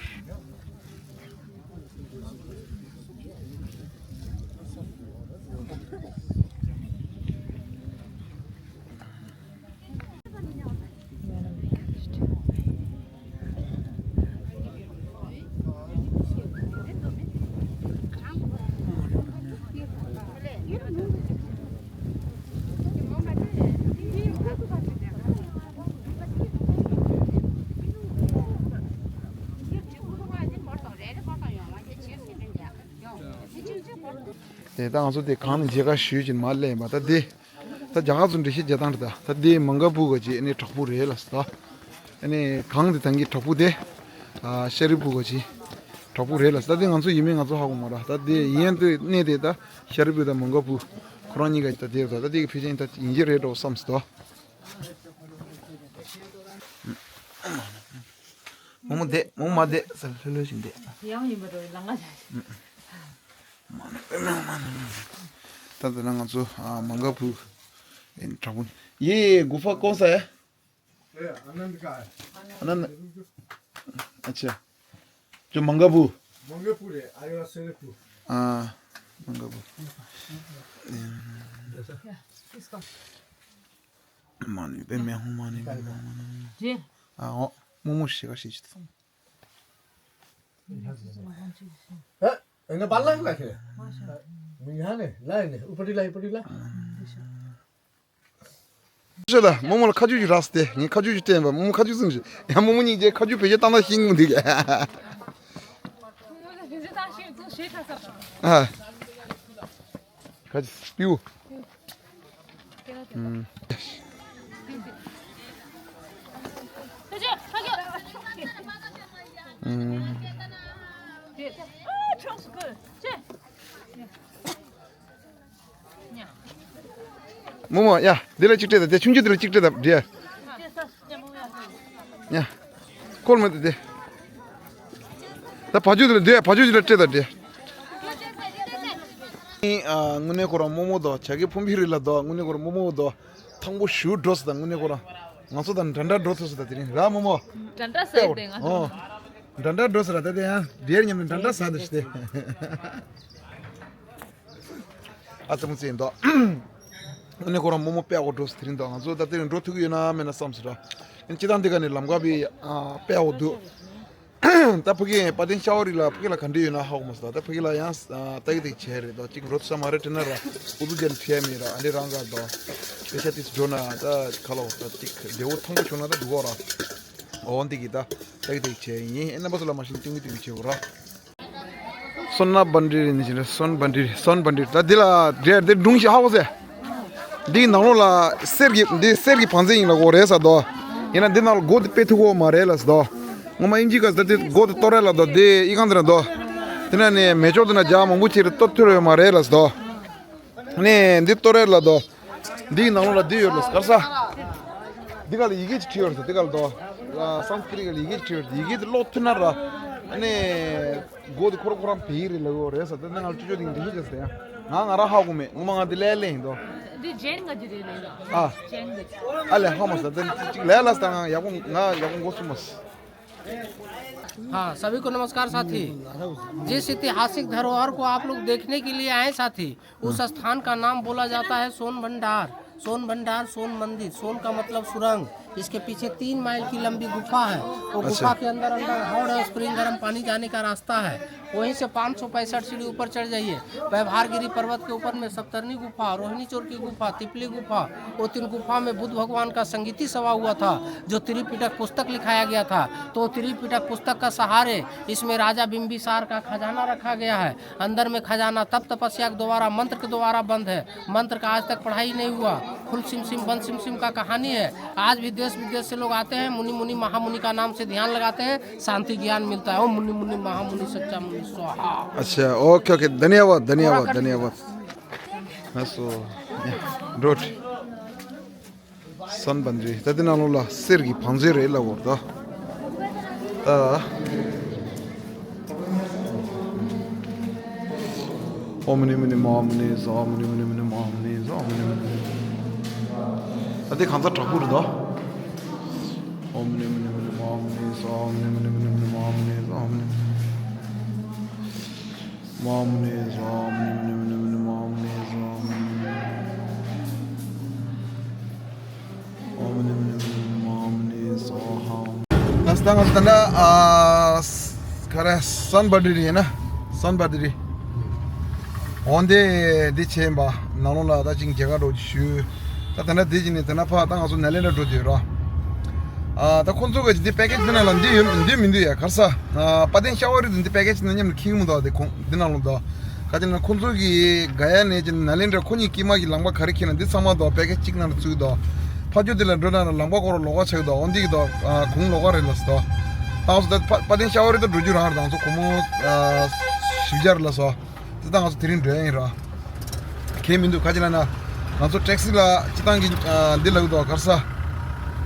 དེ་ད་ང་ཚོ་དེ་གང་ནས་མཇལ་ཁ་ཞུས་ཀྱིན་མ་སླེབས་པ་ད་དེ། ད་རྒྱ་གར་ཚོ་འགྲེལ་བཤད་རྒྱག་སྟངས་རེད་ད། ད་དེ་མང་ག་བུ་ག་ཅིག་ཨ་ནི་བྲག་ཕུག་རེད་ལ་ད། ཨ་ནི་གང་དེ་ཐང་གི་བྲག་ཕུག་དེ། ཤ་རི་བུ་ག་ཅིག་བྲག་ཕུག་རེད་ལ་ད། དེ་ང་ཚོ་ཡིན་མིན་ང་ཚོ་ཧ་གོ་མ་ར། ད་དེ་ཡིན་དུ་གནས་དེ་ད་ཤ་རི་བུ་དང་མང་ག་བུ་ཁོ་རང་གཉིས་ཀ་ད་དེ་ད་ད་དེ་གི་ཕལ་ཆེར་ད་ཡིན་གྱི་རེད་འགྲོ་བསམ་སོང་ད། མོ་མོ་བསྡད་མོ་མ་བསྡད་ཟེར་ལྷོད་ལྷོད་བཞིན་བསྡད། ཡང་ཡིན་པ་འགྲོ་ལང་ང་བྱ། ད་ལྟ་ན་ང་ཚོ་ཨ་མང་ག་བུ་ཨེ་དྲག་པོ་ཡེ་गुफा कौन सा है? ए, आनंद का है। आनंद। अच्छा। जो मंगापू। मंगापू है, आयो सेलेपू। हाँ, मंगापू। मानी पे मैं हूँ, मानी पे मैं हूँ, मानी पे मैं हूँ। जी। हाँ, ओ, मोमो शिका शीच। ए, इन्हें पाला है लाखे। मियाने, लाने, ऊपरी ला, ऊपरी ला। ཤོད་ལ་རྨོ་མོ་ལ་ཁ་ཆུ་ཞིག་རག་སྟེ་ངས་ཁ་ཆུ་ཞིག་སྤྲད་པ། རྨོ་མོ་ཁ་ཆུ་བཙིམས་ཤིག་ཡང་རྨོ་མོ་གཉིས་ཀྱིས་ཁ་ཆུ་བེད་སྤྱོད་བཏང་ན་ཤིང་མི་འདུག་གས། ཨ། ཁ་ཆུ་སྤིའུ། ཨུམ། ཨུམ། རྨོ་མོ་ཡ། འདི་ལ་གཅིག་སྤྲད་དང་། དེ་ཆུང་ཆུང་འདི་ལ་གཅིག་སྤྲད་དང་། འདི་ཡ། ཡ། ཁོལ་མ་འདི་དེ། ད་བ་ཕྱུགས་འདི་ལ་འདི་ཡ། བ་ཕྱུགས་འདི་ལ་སྤྲད་དང་། འདི་ཡ། ཨ། དངོས་གནས་ཁོ་རང་རྨོ་མོ་དོ། བྱ་རྒན་ཕུང་པོའི་རི་ལ་དོ། དངོས་གནས་ཁོ་རང་རྨོ་མོ་དོ། ཐང་པོ་ཞུ་འགྲོ་སོང་ད། དངོས་གནས་ཁོ་རང་ང་ཚོ་དང་འདྲ་འདྲ་འགྲོ་ཐུབ་སོང་ད། དེ་རིང་ར་རྨོ་མོ། འདྲ་འདྲ་ཟེར་ཏེ་ང་ཚོ། ཨོ། འདྲ་འདྲ་འགྲོ་ཟེར་ར། ད་དེ་ཡང་འདྲེར་མཉམ་དུ་འདྲ་འདྲ་ཟ་འདི་ཞིག་སྟེ། ཨ་ཙི་མོ་ཙི་ཡིན་མདོག་ཨ་ནི་ཁོ་རང་རྨོ་མོ་དཔེ་ཡག་པོ་འགྲོ་སོང་། དེ་རིང་འདོག་ང་ཚོ་ད་དེ་རིང་འགྲོ་ཐུབ་ཀྱི་ཡོད་ན་མེད་ན་བསམ་སོང་ར། ཨ་ནི་སྤྱིར་བཏང་འདི་ག་ནས་ལམ་ཁ་བི་ཨ་དཔེ་ཡག་པོ་འདུག་ད་ཕ་གི་དཔལ་ལྡན་ཤ་བ་རི་ལ་ཕ་གི་ལ་ག་འདྲ་ཡོད་ན་ཧ་གོ་མ་སོང་། ད་ཕ་གི་ལ་ཡང་ཨ་ལྟ་གི་དེ་བྱས་རེད་དོ། གཅིག་འགྲོ་ཐུབ་ས་མ་རེད་དྲན་ན་ར། ཨུ་ཚུགས་རྒྱབ་ནས་ཁྲིད་ཡ་མེད་ར། ཨ་འདྲས་རང་ག་དོ། པེ་ཤ་ཏིས་འགྲོ་ན་ད་ག་ལ་འོ་ད་གཅིག་བདེ་བོ་ཐང་པོ་བྱུང་ན་ད་འགྲོ་གོ་ར། འོ་འདི་གི་ད་ལྟ་གི་དེ་བྱས་ཡིན། ཨེ་རྣམ་པ་ཚོ་ལ་མ་ཤེས་ན་ཏིང་ངེ་ཏིང་ངེ་བྱེད་དགོས་ར། སོན་ན་བན་ཌི་རེད་ནི་ཞིག་རེད། སོན་བན་ཌི་རེད། སོན་བན་ཌི་རེད། ད་འདི་ལ་འདྲེ་འདི་སྒྲུང་ཞིག་ཧ་གོ་སེ། འདིའི་ནང་ལོགས་ལ་གསེར་གྱི་འདི་གསེར་གྱི་བང་མཛོད་ཡིན་ལ་གོ་རེད་ས་དོ། ཡིན་ན་འདི་ནང་ལ་སྒོ་དེ་ཕྱེ་ཐུབ་ཀྱི་མ་རེད་ལ་ས་དོ། ངོ་མ་ཨིན་ཇི་ག་ས་དེ་སྒོ་དེ་གཏོར་རེད་ལ་དོ། འདི་ཨི་ཁང་དེ་ན་དོ། དེ་ན་ནི་མེ་སྒྱོགས་དེ་ན་རྒྱ་མང་པོ་ཅིག་རེད། གཏོར་ཐུབ་ཡོད་མ་རེད་ལ་ས་དོ། ནས་འདི་གཏོར་རེད་ལ་དོ། འདིའི་ནང་ལོགས་ལ་འདི་ཡོད་ལ་སྐར་ས། འདི་ག་ལ་ཡི་གེ་ཅིག་བྲིས་ཡོད་རེད། འདི་ག་ལ་དོ། ཨ་སཾ་སྐྲྀ་ཏ་ག་ལ་ཡི་གེ་ཅིག་བྲིས་ཡོད་རེད། ཡི་གེ་དེ་ཀློག་ཐུབ་ན་ར། ཨ་ནི། སྒོ་དེ་ཁོ་རང་ཁོ་རང་བེད་ཡིག་རེད་ལ་ཡོད་རེད་ས། དེ་ནང་ལ་ཅོ་ཅོ་དེ་འདི་ཤེས་ཀྱི་ཟེར་ཡ། ང་ང་རང་ཧ་གོ་མེད། ངོ་མ་ང་འདི་ལས་ལས་ཡིན་དོ། འདི་ཇེན་ག་ཅི་རེད་ལས་ལ། ཨ། ཇེན་ག་ཅི། ཨ་ལས་ཧ་མ་ས་དེ་ཅིག་ལས་ལ་ས། ང་ཡག་པོ་ང་ཡག་པོ་མགོ་ཚོས་མ་སོང་། हाँ, सभी को नमस्कार साथी। जिस ऐतिहासिक धरोहर को आप लोग देखने के लिए आए साथी, उस स्थान का नाम बोला जाता है सोन भंडार। सोन भंडार, सोन मंदिर। सोन का मतलब सुरंग। इसके पीछे तीन माइल की लंबी गुफा है। वो गुफा अच्छा। के अंदर अंदर हॉट स्प्रिंग, गर्म पानी जाने का रास्ता है। वहीं से पाँच सौ पैंसठ सीढ़ी ऊपर चढ़ जाइए। पैभारगिरी पर्वत के ऊपर में सप्तरनी गुफा, रोहिणी चोर की गुफा, तिपली गुफा, वो तीन गुफा में बुद्ध भगवान का संगीति सभा हुआ था, जो त्रिपिटक पुस्तक लिखाया गया था। तो त्रिपिटक पुस्तक का सहारे इसमें राजा बिंबिसार का खजाना रखा गया है। अंदर में खजाना तप तपस्या के द्वारा, मंत्र के द्वारा बंद है। मंत्र का आज तक पढ़ाई नहीं हुआ। खुल सिम सिम बंद सिम सिम का कहानी है। आज भी देश विदेश से लोग आते हैं, मुनि मुनि महामुनि का नाम से ध्यान लगाते हैं, शांति ज्ञान मिलता है। ओम मुनि मुनि महामुनि सच्चा मुनि स्वाहा। अच्छा, ओके ओके, धन्यवाद धन्यवाद धन्यवाद। ང་སོ་འགྲོ། སན་བན་རི་ད་དེ་ནང་ལོགས་ལ་གསེར་གྱི་བང་མཛོད་རེད་ལབ་ཡོད་རེད་ད། ད། ཨོ་མུ་ནི་མུ་ནི་མ་མུ་ནི་ས། ཨོ་མུ་ནི་མུ་ནི་མུ་ནི་མ་མུ་ནི་ས། ཨོ་མུ་ནི་མུ་ནི། ད་དེ་གང་ཚ་དྲག་པོ་རེད་ད། ཨོ་མུ་ནི་མུ་ནི་མུ་ནི་མ་མུ་ནི་ས། ཨོ་མུ་ནི་མུ་ནི་མུ་ནི་མ་མུ་ནི་ས། ཨོ་མུ་ནི། མ་མུ་ནི་ས། ཨོ་མུ་ནི་མུ་ནི་མུ་ནི་མ་མུ་ནི་ས། ཨོ་མུ་ནི་མུ་ནི་མ་མུ་ནི་ས། ཨོ་མུ་ནི་མུ་ནི་མ་མུ་ནི་ས། ཨོ་ཧ། ང་ཚོ་ད་ང་ཚོ་ད་ལྟ་ཨ་ག་རེ་སན་བ་དི་རི་ཡིན་ན། སན་བ་དི་རི། འོན་ཏེ་འདི་བྱས་པ་ནང་ལོགས་ལ་ད་ཅིག་མཇལ་ཁ་འགྲོ་ཞུ། ད་ད་ལྟ་འདི་ཅིག་ནས་ད་ལྟ་ཕ་ད་ང་ཚོ་ནཱ་ལེནྡྲ་འགྲོ་དུས་ར། ཨ་ད་ཁོང་ཚོ་གི་འདི་པེ་ཀེ་ཇི་འདི་ནང་ལ་འདི་ཡོད་འདི་མི་འདུག་ཡ། ག་རེ་ཟ། ཨ་དཔལ་ལྡན་ཤ་བ་རི་དང་འདི་པེ་ཀེ་ཇི་ནང་མཉམ་དུ་འཁྱེར་གི་མི་འདུག་དེ་ཁོང་འདི་ནང་ལོགས་ད། ག་ཅི་ན་ཁོང་ཚོ་གི་ག་ཡ་ནས་ཅི་ནཱ་ལེནྡྲ་ཁོ་གཉིས་དཀྱིལ་མ་གི་ལམ་ཁ་ག་རེ་འཁྱེར་ན་འདི་ཚང་མ་ད་པེ་ཀེ་ཇི་གཅིག་ནང་ལ་ཚུད་ཀྱི་འདུག་ཕ་ཇོ་འདི་ལ་འགྲོ་ན་ལམ་ཁ་ཁོ་རང་ལོགས་ཀ་ཆགས་ཀྱི་འདུག་འོ་འདི་གི་ད་ཨ་གུང་ལོགས་ཀ་རེད་ལབ་སོང་། ད་ང་ཚོ་ད་དཔལ་ལྡན་ཤ་བ་རི་ད་འགྲོ་རྒྱུ་རང་རེད། ད་ང་ཚོ་སྒོར་མོ་ཨ་བཞི་བརྒྱ་རེད་ལབ་སོང་། དེ་ད་ང་ཚོ་དེ་རིང་འགྲོ་ཡ་ཡིན་ར། གལ་མི་འདུག་ག་ཅི་ལབ་ན། ང་ཚོ་ཊེག་སི་ལ་སྤྱི་བཏང་གི་ཨ་འདི་ལབ་ཀྱི་འདུག་ག་རེ་ཟ།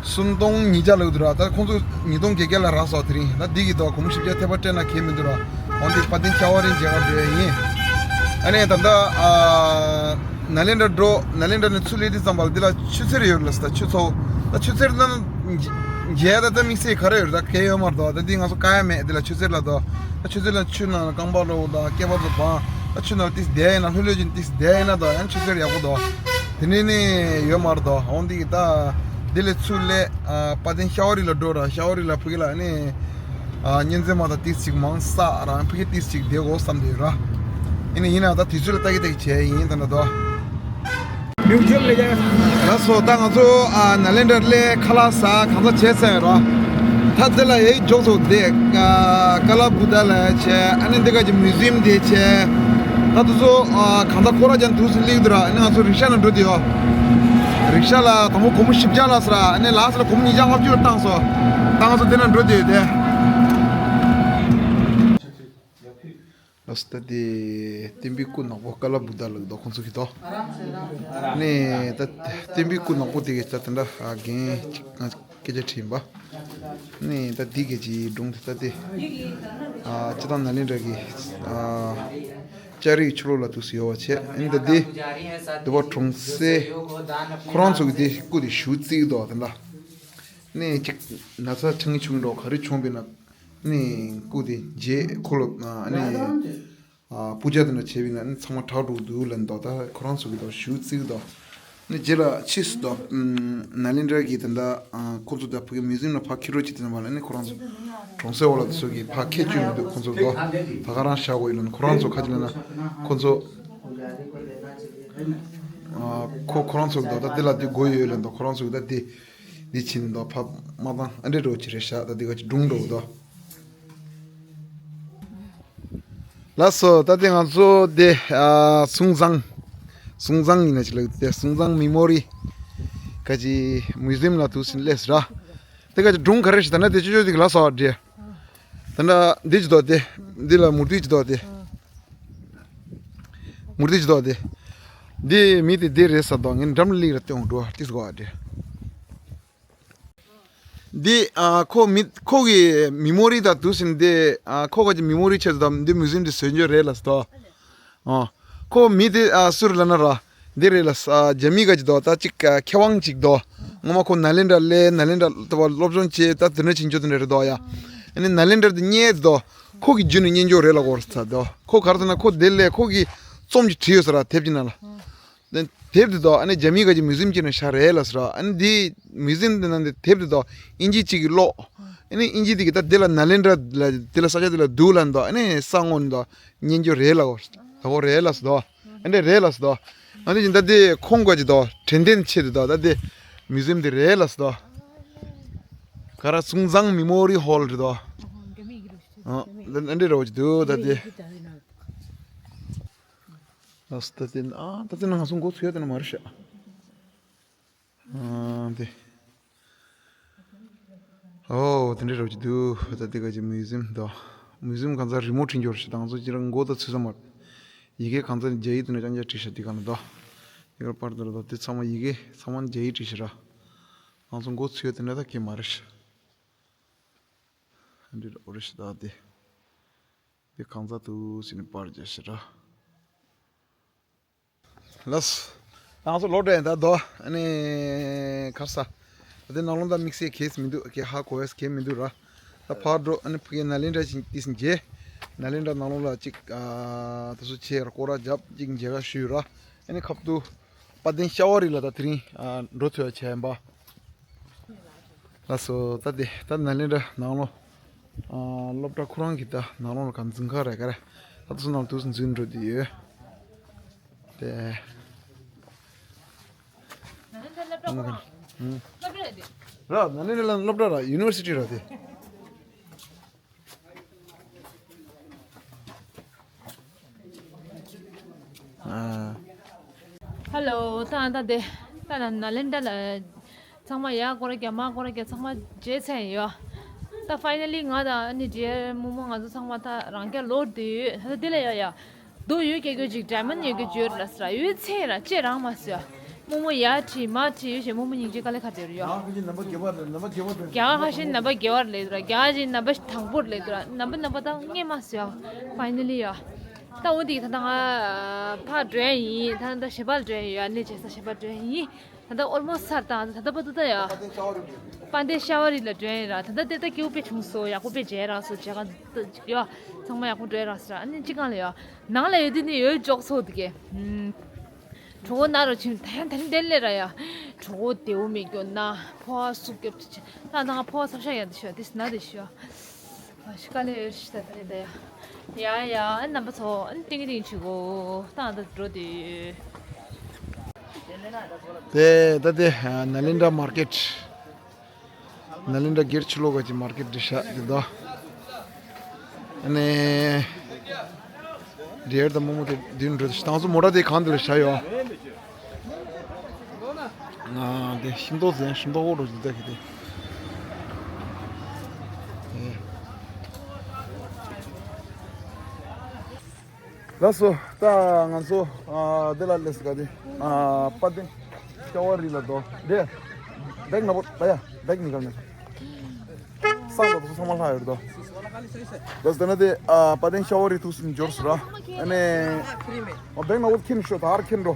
སུམ་སྟོང་ཉིས་བརྒྱ་ལབ་ཀྱི་འདུག་ར། ད་ཁོང་ཚོ་ཉིས་སྟོང་བརྒྱད་བརྒྱ་ལ་རག་སོང་དེ་རིང་། ད་འདི་གི་ད་སྒོར་མོ་བཞི་བརྒྱ་ཐེབས་པ་སྤྲད་ན་གལ་མི་འདུག་ར། འོན་ཏེ་དཔལ་ལྡན་ཤ་བ་རི་མཇལ་ཁ་འགྲོ་ཡ་ཡིན། ཨ་ནི་ད་ལྟ་ཨ་ནཱ་ལེནྡྲ་འགྲོ། ནཱ་ལེནྡྲ་ནས་ཚུར་སླེབས་དུས་ཙམ་པ་ལ་འདི་ལ་ཆུ་ཚོད་ཡོད་ལབ་སོང་། ད་ཆུ་ཚོད། ད་ཆུ་ཚོད་ནང་མཇལ་ད་ད་དམིགས་བསལ་ག་རེ་ཡོད་རེད། ད་གལ་ཡོད་མ་རེད་དོ། ད་འདི་ང་ཚོ་བཀག་ཡ་མེད། འདི་ལ་ཆུ་ཚོད་ལ་དོ། ད་ཆུ་ཚོད་ལ་ཆུ་ནང་ལ་རྐང་པ་རོལ་དང་སྐེད་པ་ཚོ་སྦང་། ད་ཆུ་ནང་ལ་ཏིས་བསྡད་ཡིན་ན། ལྷོད་ལྷོད་ཀྱིས་ཏིས་བསྡད་ཡིན་ན་དོ་ཡང་ཆུ་ཚོད་ཡག་པོ་དོ། དེ་ནས་ནི་ཡོད་མ་རེད་དོ། འོ་འདི་གི་ད་འདི་ལས་ཚུར་སླེབས་ཨ་དཔལ་ལྡན་ཤ་བ་རི་ལ་འགྲོ་ར། ཤ་བ་རི་ལ་ཕ་གི་ལ་ནི་ཨ་གཉེན་ཚན་མ་དང་ཏིས་ཅིག་མང་ས་རང་ཕ་གི་ཏིས་ཅིག་བསྡད་དགོས་བསམ་བསྡད་ཡོད་ར། ཡིན་ནི་ཡིན་ན་ད་དུས་ཚོད་ལ་ལྟ་གི་ལྟ་གི་བྱས་ཡིན་ད་ན་དོ། ལགས་སོ། ད་ང་ཚོ་ཨ་ནཱ་ལེནྡྲ་སླེབས། ཁ་ལག་ཟ། གང་ཟག་བྱས་ཚར་ཡོད་ར། ད་དེ་ལ་ཡའི་འཇོག་ཚོ་དེ་ཀ་ཀ་ལ་བུ་ད་ལ་བྱས། ཨ་ནི་འདི་ག་ཅིག་མིའུ་ཛི་ཡམ་དེ་བྱས། ད་དུ་ཚོ་ཨ་གང་ཟག་ཁོ་ར་ཅན་དུས་སུ་སླེབས་འདུག་ར། ཨ་ནི་ང་ཚོ་རིག་ཤ་ནང་འགྲོ་དེ་ཡོད། རིག་ཤ་ལ་དང་པོ་སྒོར་མོ་བཞི་བརྒྱ་ལ་ཟེར་ར། ཨ་ནི་ལགས་སོ་ལ་སྒོར་མོ་ཉིས་བརྒྱ་ལྔ་བཅུ་ལ་བཏང་སོང་། ད་ང་ཚོ་དེ་ན་འགྲོ་དེ་ཡོད་དེ། ལགས་སོ། ད་དེ་བསྟན་པའི་སྐུ་ནག་པོ་ཀ་ལ་བུ་ད་ལགས་དོ། ཁོང་ཚོ་གི་དོ། ནས་ད་བསྟན་པའི་སྐུ་ནག་པོ་དེ་གི་ད་དེ་འདྲ་ཨ་རྒན་ཅིག་ང་སྐད་ཆ་དྲིས་པ། ནས་ད་དེ་གི་ཅིག་སྒྲུང་དེ་ད་དེ་ཨ་སྤྱི་བཏང་ནཱ་ལེནྡྲ་གི་ཨ་ལྕགས་རིའི་ཕྱི་ལོགས་ལ་དུས་སུ་ཡོད་པ་བྱས། ཨ་ནི་ད་དེ་དུ་བ་གྲོང་གསེབ་ཁོ་རང་ཚོ་གི་དེ་སྐུ་དེ་ཞུ་རྩིས་དོ་དེ་འདྲ། ནས་ཅིག་ན་ཚ་ཆང་ཆུང་འགྲོ་ག་རེ་བྱུང་བས་ན། ནས་སྐུ་དེ་མཇལ་ཁོ་ལོ་ཨ་ནི་ཨ་པུ་ཇ་དེ་འདྲ་བྱས་པས་ན་ནི་ཚང་མ་དྲག་འགྲོ་འདུག་ལབ་འདུག་ད་ཁོ་རང་ཚོ་གི་ད་ཞུ་རྩིས་འདུག་ནི་རྗེས་ལ་ཕྱིས་སུ་ད་ནཱ་ལེནྡྲ་གི་ད་ལྟ་ཁོ་ཚོ་ད་ཕ་གི་མིའུ་ཛི་ཡམ་ལ་ཕར་འཁྱེར་རོགས་བྱེད་དུས་ཙམ་པ་ལ་ནི་ཁོ་རང་ཚོ་གྲོང་གསེབ་འོག་ལ་དེ་ཚོ་གི་ཕར་འཁྱེར་བཅུག་མི་འདུག་ཁོ་ཚོ་གི་ད་ད་ག་རང་བཞག་དགོས་ཡོད་ལབ་ནི། ཁོ་རང་ཚོ་ཁ་ཅིག་ལབ་ན་ཁོ་ཚོ་ཁོ་ཁོ་རང་ཚོ་གི་ད་ད་འདི་ལ་འདི་དགོས་ཡོད་ལབ་འདུག་ཁོ་རང་ཚོ་གི་ད་འདི་འདི་ཕྱིན་འདུག་ཕ་མ་དང་ཨ་འདྲེ་འགྲོ་ཅི་རེད་ཤག་ད་འདི་ག་ཅིག་སྒྲུང་འགྲོ་འདུག་ལགས་སོ། ད་ལྟ་ང་ཚོ་དེ་ཨ་སུང་ཙང་། སུང་ཙང་ཡིན་ན་ཅིག་ལབ་དེ། སུང་ཙང་མི་མོ་རི་ག་ཅི་མིའུ་ཛི་ཡམ་ལ་དུས་སུ་སླེབས་ར། དེ་ག་ཅིག་སྒྲུང་ག་རེ་ཞིག་ད་ན་དེ་ཅོ་ཅོ་དེ་ག་ལ་སོ་འདྲེ། ད་ན་འདི་ཅི་དོ་དེ། འདི་ལ་མུར་ཏི་ཅི་དོ་དེ། མུར་ཏི་ཅི་དོ་དེ། འདི་མི་དེ་དེ་རེད་ས་དོ། ངས་འགྲམ་ལ་ལིག་ར་སྟོན་འགྲོ་ཏིས་གོ་འདྲེ། འདི་ཨ་ཁོ་མི་ཁོ་གི་མི་མོ་རི་དང་དུས་ཟིན་འདི་ཨ་ཁོ་ག་ཅི་མི་མོ་རི་ཆེད་དུ་དང་འདི་མིའུ་ཛི་ཡམ་འདི་བཟོས་འཇོག་རེད་ལ་སོ། ཨ་ཁོ་མི་དེ་ཨ་སུ་རེད་ལབ་ན་ར་འདི་རེད་ལ་ས། རྒྱ་མི་ག་ཅི་དོ་ད་ཅིག་ཨ་མཁས་དབང་ཅིག་དོ། ངོ་མ་ཁོ་ནཱ་ལེནྡྲ་སླེབས། ནཱ་ལེནྡྲ་ལ་སློབ་སྦྱོང་བྱས། ད་དེ་འདྲ་ཕྱིན་འཇོག་དེ་འདྲ་རེད་དོ་ཡ། ཨ་ནི་ནཱ་ལེནྡྲ་དེ་རྙེད་དོ། ཁོ་གི་རྒྱུད་ནས་རྙེད་འཇོག་རེད་ལབ་དགོས་རེད་ད། ཁོ་ག་རེ་ཟེར་ན་ཁོ་དེ་ལས་ཁོ་གི་རྩོམ་ཅིག་བྲིས་ཡོད་ས་ར། དེབ་ཅིག་ནང་ལ། དེ་དེབ་དེ་དོ་ཨ་ནི་ཇ་མི་ཀ་གི་མིའུ་ཛིམ་ཅིག་ནང་བཞག་རེད་ལབ་ས་ར། ཨ་ནི་དེ་མིའུ་ཛིམ་དེ་ནང་དེ་དེབ་དེ་དོ་ཨིན་ཇི་གཅིག་གིས་ཀློག་ཨ་ནི་ཨིན་ཇི་དེ་གིས་ད་དེ་ལ་ནཱ་ལེནྡྲ་ལ་དེ་ལ་ས་ཆ་དེ་ལ་འདུག་ལབ་དོ། ཨ་ནི་ས་ངོ་ནི་དོ་རྙེད་འཇོག་རེད་ལབ་དགོས་རེད་ལབ་ས་དོ། ཨ་འདྲ་རེད་ལབ་ས་དོ། ཨ་འདི་བཞིན་ད་དེ་ཁོང་ག་ཅིག་དོ་དྲན་རྟེན་ཆེད་དུ་དོ་ད་དེ་མིའུ་ཛིམ་དེ་རེད་ལབ་ས་དོ། ག་ར་སུང་ཙང་མི་མོ་རི་ཧོལ་རེད་དོ། ཨ་འདི་འདྲ་རོ་ཅིག་འདུག་ད་དེ། ལགས་སོ། ད་དེ་ཨ་ད་དེ་ན་ང་ཚོ་འགོ་ཚུགས་ཡ་དེ་ན་མ་རེད་ཤག་ཨ་དེ། ཨོ་དེ་འདྲ་རོ་ཅིག་འདུག་ད་དེ་ག་ཅིག་མིའུ་ཛིམ་དོ། མིའུ་ཛིམ་གང་ཚ་རི་མོ་བྲིས་འབྱོར་ཞིག་དང་ཚོ་ཅི་རང་འགོ་ད་ཚུད་ས་མ་རེད། ཡི་གེ་གང་ཚ་རྒྱ་ཡིག་དུ་ནས་ཅང་ཅང་བྲིས་ཤག་དེ་ག་ན་དོ། དེ་གར་པར་དོ་ར་དོ་དེ་ཚང་མ་ཡི་གེ་ཚང་མ་རྒྱ་ཡིག་བྲིས་ཤག་ར། ང་ཚོ་འགོ་ཚུགས་ཡ་དེ་འདྲ་ད་གེ་མ་རེད་ཤག་འདི་ར་འོ་རེད་ཤག་ད་དེ། དེ་གང་ཚ་དུ་ཟིན་པར་རྒྱ་ཤག་ར། ལགས། ང་ཚོ་ལོག་འགྲོ་ཡིན་ད་དོ། ཨ་ནི་ཁར་ས། དེ་ནང་ལོགས་ད་དམིགས་བསལ་གེས་མི་འདུག་གེ་ཧ་གོ་ཡས་གེ་མི་འདུག་ར། ད་ཕར་འགྲོ་ཨ་ནི་ཕ་གི་ནཱ་ལེནྡྲ་ཅིག་ཏིས་མཇལ། ནཱ་ལེནྡྲ་ནང་ལོགས་ལ་ཅིག་ཨ་ད་སུ་ཆེ་ར་སྐོར་ར་རྒྱབ་ཅིག་མཇལ་ག་ཞུས་ར། ཨ་ནི་ཁབ་ཏུ། དཔལ་ལྡན་ཤ་བ་རི་ལ་ད་དེ་རིང་ཨ་འགྲོ་ཐུབ་ཡ་བྱས་ཡིན་པ། ལགས་སོ། ད་དེ་ད་ནཱ་ལེནྡྲ་ནང་ལོགས་ཨ་སློབ་གྲྭ་ཁོ་རང་གི་ད་ནང་ལོགས་ལ་ག་འཛིན་ག་རེད་ག་རེ་ད་དུ་སུ་ནང་དུ་འཛིན་འགྲོ་དེ་ཡོད་དེ། ར་ནཱ་ལེནྡྲ་ལ་སློབ་གྲྭ་ར་ཡུ་ནི་ཝར་སི་ཊི་ར་དེ། ཨ། ཧེ་ལོ། ད་ད་དེ་ད་ན་ནཱ་ལེནྡྲ་ལ་ཚང་མ་ཡར་སྐོར་རྒྱབ་མར་སྐོར་རྒྱབ་ཚང་མ་མཇལ་ཚར་ཡོད། ད་ཕའི་ནལ་ལི་ང་དང་ཨ་ནི་རྗེ་རྨོ་མོ་ང་ཚོ་ཚང་མ་ད་རང་རྒྱ་ལོག་བསྡད་ཡོད། ད་དེ་ལ་ཡ་ཡ་རྡོ་ཡོད་སྐད་རྒྱུ་ཅིག་ཌའི་མོན་ཌི་ཡོད་སྐད་རྒྱུ་ཡོད་ལ་ཟེར་ཡོད་ཚད་ར་ཅེ་རང་མ་ཟེར། རྨོ་མོ་ཡར་ཁྲིད་མར་ཁྲིད་ཡོད་ཞེས་རྨོ་མོ་སྙིང་རྗེ་དཀའ་ལས་ཁག་དེ་རུ་ཡོད། རྒྱ་གར་ཁ་ཤས་ནམ་པ་བརྒྱད་པ་རེད་ད། རྒྱ་གར་ཁ་ཤས་ནམ་པ་དང་པོ་རེད་ད། ནམ་པ་ནམ་པ་ད་ངས་མ་ཟེར། ཕའི་ནལ་ལི་ཡ། ད་འོ་དེ་ད་ལྟ་ང་ཕར་འགྲོ་ཡ་ཡིན། ད་ལྟ་ཞལ་པར་འགྲོ་ཡ་ཡོད། གནས་མཇལ་ས་ཞལ་པར་འགྲོ་ཡ་ཡིན། ད་ལྟ་ཨོལ་མོ་སི་ཚར་དང་ད་ལྟ་བར་དུ་ད་ཡ། དཔལ་ལྡན་ཤ་བ་རི་ལ་འགྲོ་ཡ་ཡིན་ར། ད་ལྟ་དེ་ད་སྐྱིད་པོ་དཔེ་བྱུང་སོང་། ཡག་པོ་དཔེ་མཇལ་རག་སོང་། མཇལ་ཁ་ད་ཡ་ཚང་མ་ཡག་པོ་འགྲོ་ཡ་རག་སོང་ར། ཨ་ནི་ཅི་གང་ལ་ཡ་ནང་ལ་ཡོད་དུས་ནི་ཡོད་ཅོག་ཚོགས་འདུག་གས། གྲོད་ཁོག་ན་རུ་ཕྱིན་ཐན་ཐན་དེ་ལས་ར་ཡ། གྲོད་ཁོག་བདེ་བོ་མེད་རྒྱུ་ན་ཕོ་བ་སུབ་སྐྱོབ་ཅི་ཅི་ད་ད་ང་ཕོ་བ་ཚབ་ཤ་ཡ་དེ་ཤོ་དེ་སི་ན་དེ་ཤོ། ཨ་ཤི་ཀ་ལེ་ཡོད་ཤི་ད་ད་རེད་ད་ཡ། ཡ་ཡ་ཨ་རྣམ་པ་ཚོ་ཨ་ཏིང་ཏིང་ཆུ་གོ་ད་ད་འགྲོ་དེ། དེ་ད་དེ་ནཱ་ལེནྡྲ་མར་ཀེཊ། ནཱ་ལེནྡྲ་སྒེར་ཕྱི་ལོགས་ཀྱི་མར་ཀེཊ་འདི་ཤག་འདི་དོ། ཨ་ནི། འདིར་དང་རྨོ་མོ་དེ་མདུན་འགྲོ་དེ་ཤག་དང་སུ་མོ་ཊ་དེ་གང་དེ་ལ་བཞག་ཡོད། ང་དེ་ཤིང་ཏོག་ཟན་ཤིང་ཏོག་འོག་འགྲོ་དེ་ད་གི་དེ། ལགས་སོ། ད་ང་ཚོ་ཨ་འདི་ལ་སླེབས་ཟིན་ག་དེ་ཨ་དཔལ་ལྡན་ཤ་བ་རི་ལ་དོ། འདི་བེག་ནག་པོ་ད་ཡ་བེག་ནི་ག་ནས་སང་ད་དུ་ཚང་མ་ལྷག་ཡོད་དོ། ལགས་སོ། ད་ན་དེ་ཨ་དཔལ་ལྡན་ཤ་བ་རི་ཐུགས་སུ་འབྱོར་སོང་ར། ཨ་ནི་ཨ་བེག་ནག་པོ་ཁྱེར་ཤོག་ད་ཧར་ཁྱེར་འགྲོ།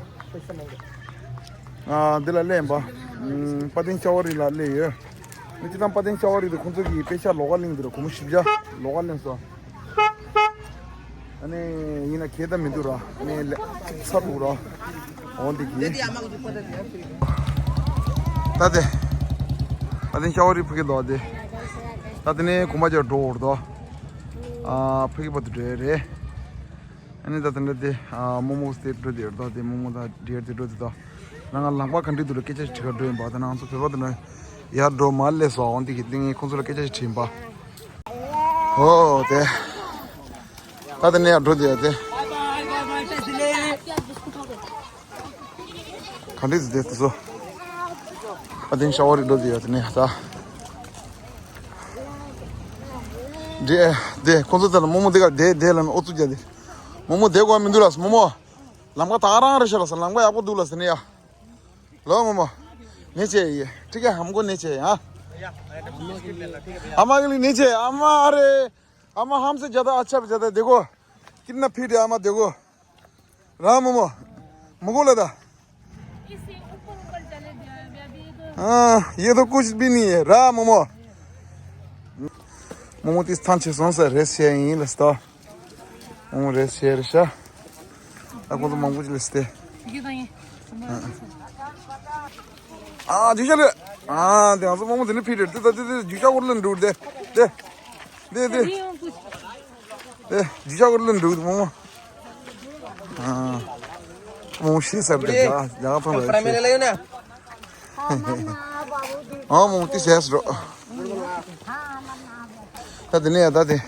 ཨ་འདི་ལ་སླེབས་པ། ཨམ་དཔལ་ལྡན་ཤ་བ་རི་ལ་སླེབས་ཡོད། མི་ཅི་དང་དཔལ་ལྡན་ཤ་བ་རི་དེ་ཁོང་ཚོ་གི་དཔེ་ཆ་ལོགས་ཀ་གླེང་དེ་ར་སྒོར་མོ་བཞི་བརྒྱ་ལོགས་ཀ་གླེང་སོང་། ཨ་ནི་ཡིན་ན་གས་ད་མི་འདུག་ར། ཨ་ནི་ལེ་ཚ་འདུག་ར། འོ་འདི་གི། ད་དེ། ད་དེ་ཤ་བ་རི་ཕ་གི་ལོག་དེ། ད་དེ་ནས་གོམ་པ་རྒྱག་འགྲོ་འོར་དོ། ཨ་ཕ་གི་བར་དུ་འགྲོ་ཡ་རེད། ཨ་ནི་ད་དེ་འདྲ་དེ་ཨ་རྨོ་མོ་དེ་འགྲོ་དེ་ཡོད་དོ། དེ་རྨོ་མོ་དང་འབྲེལ་དེ་འགྲོ་དེ་དོ། ང་ལང་པ་ག་འདྲི་འདུག་ལ་སྐད་ཆ་ཞིག་དྲི་ག་འགྲོ་ཡིན་པ། ད་ང་ཚོ་བོད་པ་དེ་འདྲ་ཡར་འགྲོ་མར་སླེབས་སོང་། འོ་འདི་གི་ཏིང་ངེ་ཁོང་ཚོ་ལ་སྐད་ཆ་ཞིག་དྲིས་ཡིན་པ། ཨོ་དེ། ད་དེ་ནས་ཡར་འགྲོ་དེ་ཡོད་དེ། ག་འདྲི་འདུག་དེ་དེ་ཚོ། ཨ་དེང་ཤ་བ་རི་འགྲོ་དེ་ཡོད་དེ་ནས་ད། དེ་དེ་ཁོང་ཚོ་དེ་ལ་རྨོ་མོ་དེ་ག་དེ་དེ་ལ་ཨོ་ཙུ་རྒྱ་དེ། རྨོ་མོ་དེ་གོ་མི་འདུག་ལ་རྨོ་མོ། ལམ་ཁ་ད་རང་རེད་ཤག་ལ་ས། ལམ་ཁ་ཡག་པོ་འདུག་ལ་ས་ནི་ཡ། ལོ་རྨོ་མོ། ནེ་ཆེ་ཡི། ཁྲི་ཀ་ཧམ་གོ་ནེ་ཆེ་ཡ། ཨ་མ་གི་ལི་ནེ་ཆེ་ཨ་མ་རེ། ཨ་མ་ཧམ་སེ་ཇ་ད་ཨ་ཆ་བ་ཇ་ད་དེ་གོ། ཀིར་ན་ཕི་དེ་ཨ་མ་དེ་གོ། ར་རྨོ་མོ། མི་གོ་ལ་ད། ཨ་ཡེ་དོ་ཀུ་ཤི་བི་ནི་ར་རྨོ་མོ། རྨོ་མོ་དེ་ཐང་ཆད་སོང་ཟེར་རེད་བཤད་ཡིན་ལ་སྟོ། རྨོ་མོ་རེད་བཤད་རེད་ཤག་ཨ་ཁོང་ཚོ་མང་པོ་ཅིག་ལ་སྟེ། ཨ་རྒྱུ་ཤ་ལོས། ཨ་དེ་ང་ཚོ་རྨོ་མོ་དེ་ནི་ཕི་རེད་དེ་ད་དེ་དེ་རྒྱུ་ཤ་སྐོར་ལ་འགྲོ་དེ་དེ་དེ་དེ། དེ་རྒྱུ་ཤ་སྐོར་ལ་འགྲོ་དེ་རྨོ་མོ། ཨ་རྨོ་མོ་ཤི་ས་རེད་དེ་རྒྱ་རྒྱ་ཕང་རེད་ཤི། ཨ་རྨོ་མོ་དེ་བྱས་སོ། ད་དེ་ནས་ཡ་ད་དེ།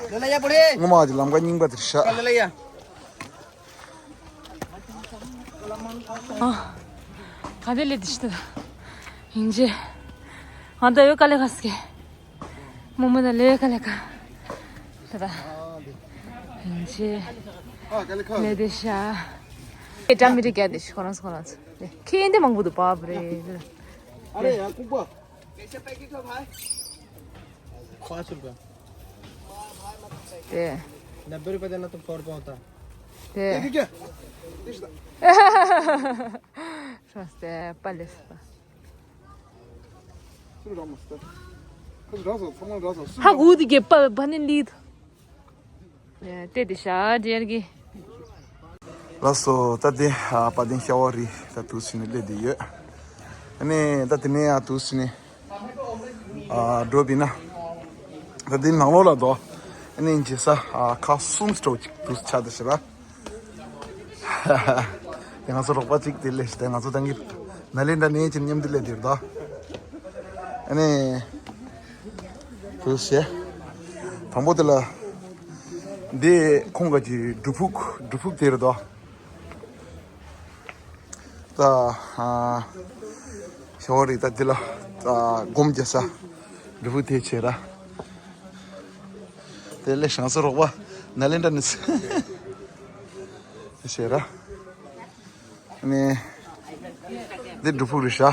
ངོ་མ་གི་ལམ་ཁ་རྙིང་པ་དེར་ཤག་ཨ། ག་དེ་ལས་དེ་ཤི་ད། ཡིན་ཅེ། ང་ད་ཡོད་ག་ལས་ག་སྐད། རྨོ་མོ་ད་ལས་ག་ལས་ག་ད་ད། ཡིན་ཅེ། ལས་དེ་ཤག་ཨེ་ཀྲ་མི་རིག་ག་དེ་ཤི་ཁོ་རང་ཁོ་རང་ཚོ། ཁྱེད་འདི་མང་པོ་འདུག་པ་བ་རེད། अरे यार कुब्बा। कैसे पैकेट हो भाई? पाँच रुपया। དེ། नब्बे रुपया देना तो सौ रुपया होता। དེ། དེ་རིག་ག་སོང་སྟེ་པ་ལེ་སོ། ཧ་གོ་དེ་གེ་པ་བ་ནི་ལི། དེ་དེ་ཤ་རྒྱལ་གི། ལགས་སོ། ད་དེ་ཨ་དཔལ་ལྡན་ཤ་བ་རི་ད་དུས་ཕྱིན་ནས་སླེབས་བསྡད་ཡོད། ཨ་ནི་ད་དེ་ནས་ཨ་དུས་ཕྱིན་ནས་ཨ་འགྲོ་བི་ན། ད་དེ་ནང་ལོགས་ལ་དོ། ཨ་ནི་འཇིགས་ས་ཨ་ཁ་གསུམ་སྤྲོ་ཅིག་དུས་ཆ་དེ་ཤི་ར། དེ་ང་ཚོ་རོགས་པ་གཅིག་དེ་སླེབས་ཤི་དེ་ང་ཚོ་ད་གིན་ནཱ་ལེནྡྲ་ནས་ཅིག་མཉམ་དུ་སླེབས་དེ་རེད་དོ། ཨ་ནི། དུ་ཞེ། དང་པོ་དེ་ལ། འདི་ཁོང་ག་གི་སྒྲུབ་ཕུག་སྒྲུབ་ཕུག་དེ་རེད་དོ། ད་ཨ་ཤ་བ་རི་ད་འདི་ལ་ད་སྒོམ་རྒྱག་ས་སྒྲུབ་ཕུག་དེ་བྱས་ར། དེ་ལས་ཤང་ས་རོགས་པ་ནཱ་ལེནྡྲ་ནས་བྱས་ར། ནས། འདི་སྒྲུབ་ཕུག་རེད་ཤག་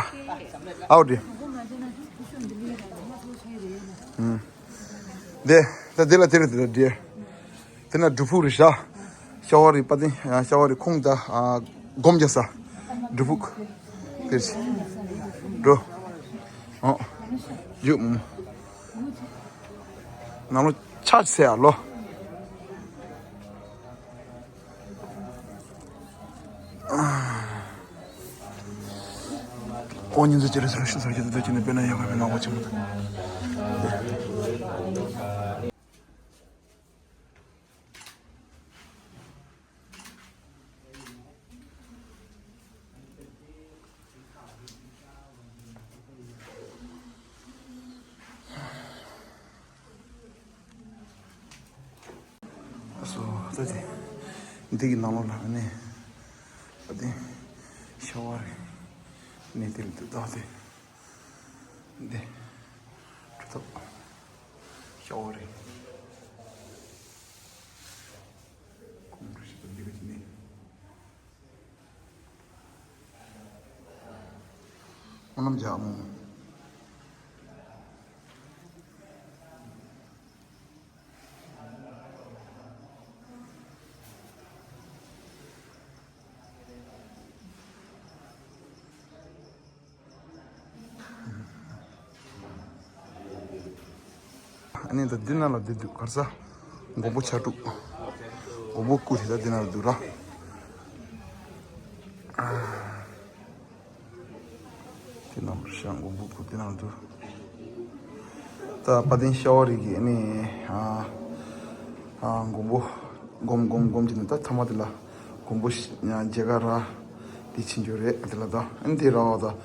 ཨའོ་འདི། ཨུམ། འདི་ད་འདི་ལ་དེ་རེད་དེ་འདི། དེ་ན་སྒྲུབ་ཕུག་རེད་ཤག་ཤ་བ་རི་དཔལ་ལྡན་ཤ་བ་རི་ཁོང་ད་སྒོམ་རྒྱག་ས། སྒྲུབ་ཕུག་དེར་ཅི། འགྲོ། ཨོ། ཡོད་མོ། ནང་ལོ་ཆ་ཚེ་ཨ་ལོ། ཨོ་ཉིན་ཚོ་ཅི་རེད་ཟེར་ཤི་ཟེར་གྱི་འདུག་ཅི་ནས་དཔེར་ན་ཡག་པའི་མི་མང་པོ་ཆེན་པོ་འདུག་སོ་ད་དེ། འདི་གི་ནང་ལོགས་ལ་ནི། ད་དེ། ཤ་བ་རི། ནི་དེ་འདུག་ད་དེ། འདི། གྲུ་ཐོག་ཤ་བ་རི། ཁོང་ཁྲོ་ཞིག་ཏུ་འདི་ག་ཅི་ནི། སྨོན་ལམ་རྒྱག་མོ། ཨ་ནི་ད་འདི་ན་ལ་འདི་འདུག་གར་ས། མགོན་པོ་ཕྱག་དྲུག་མགོན་པོ་སྐུ་དེ་ད་འདི་ན་ལ་འདུག་ར། དེ་ནང་བཞག་མགོན་པོ་སྐུ་དེ་ནང་དུ། ད་དཔལ་ལྡན་ཤ་བ་རི་གི་ཨ་ནི་ཨ་ཨ་མགོན་པོ་སྒོམ་སྒོམ་སྒོམ་གྱི་ནི་ད་ཐ་མ་དེ་ལ་མགོན་པོ་ཤ་མཇལ་ཁ་ར་དེ་ཕྱིན་རྒྱུ་རེད་དེ་ལ་ད་ཨ་ནི་དེ་ར་བ་ད་ཨ་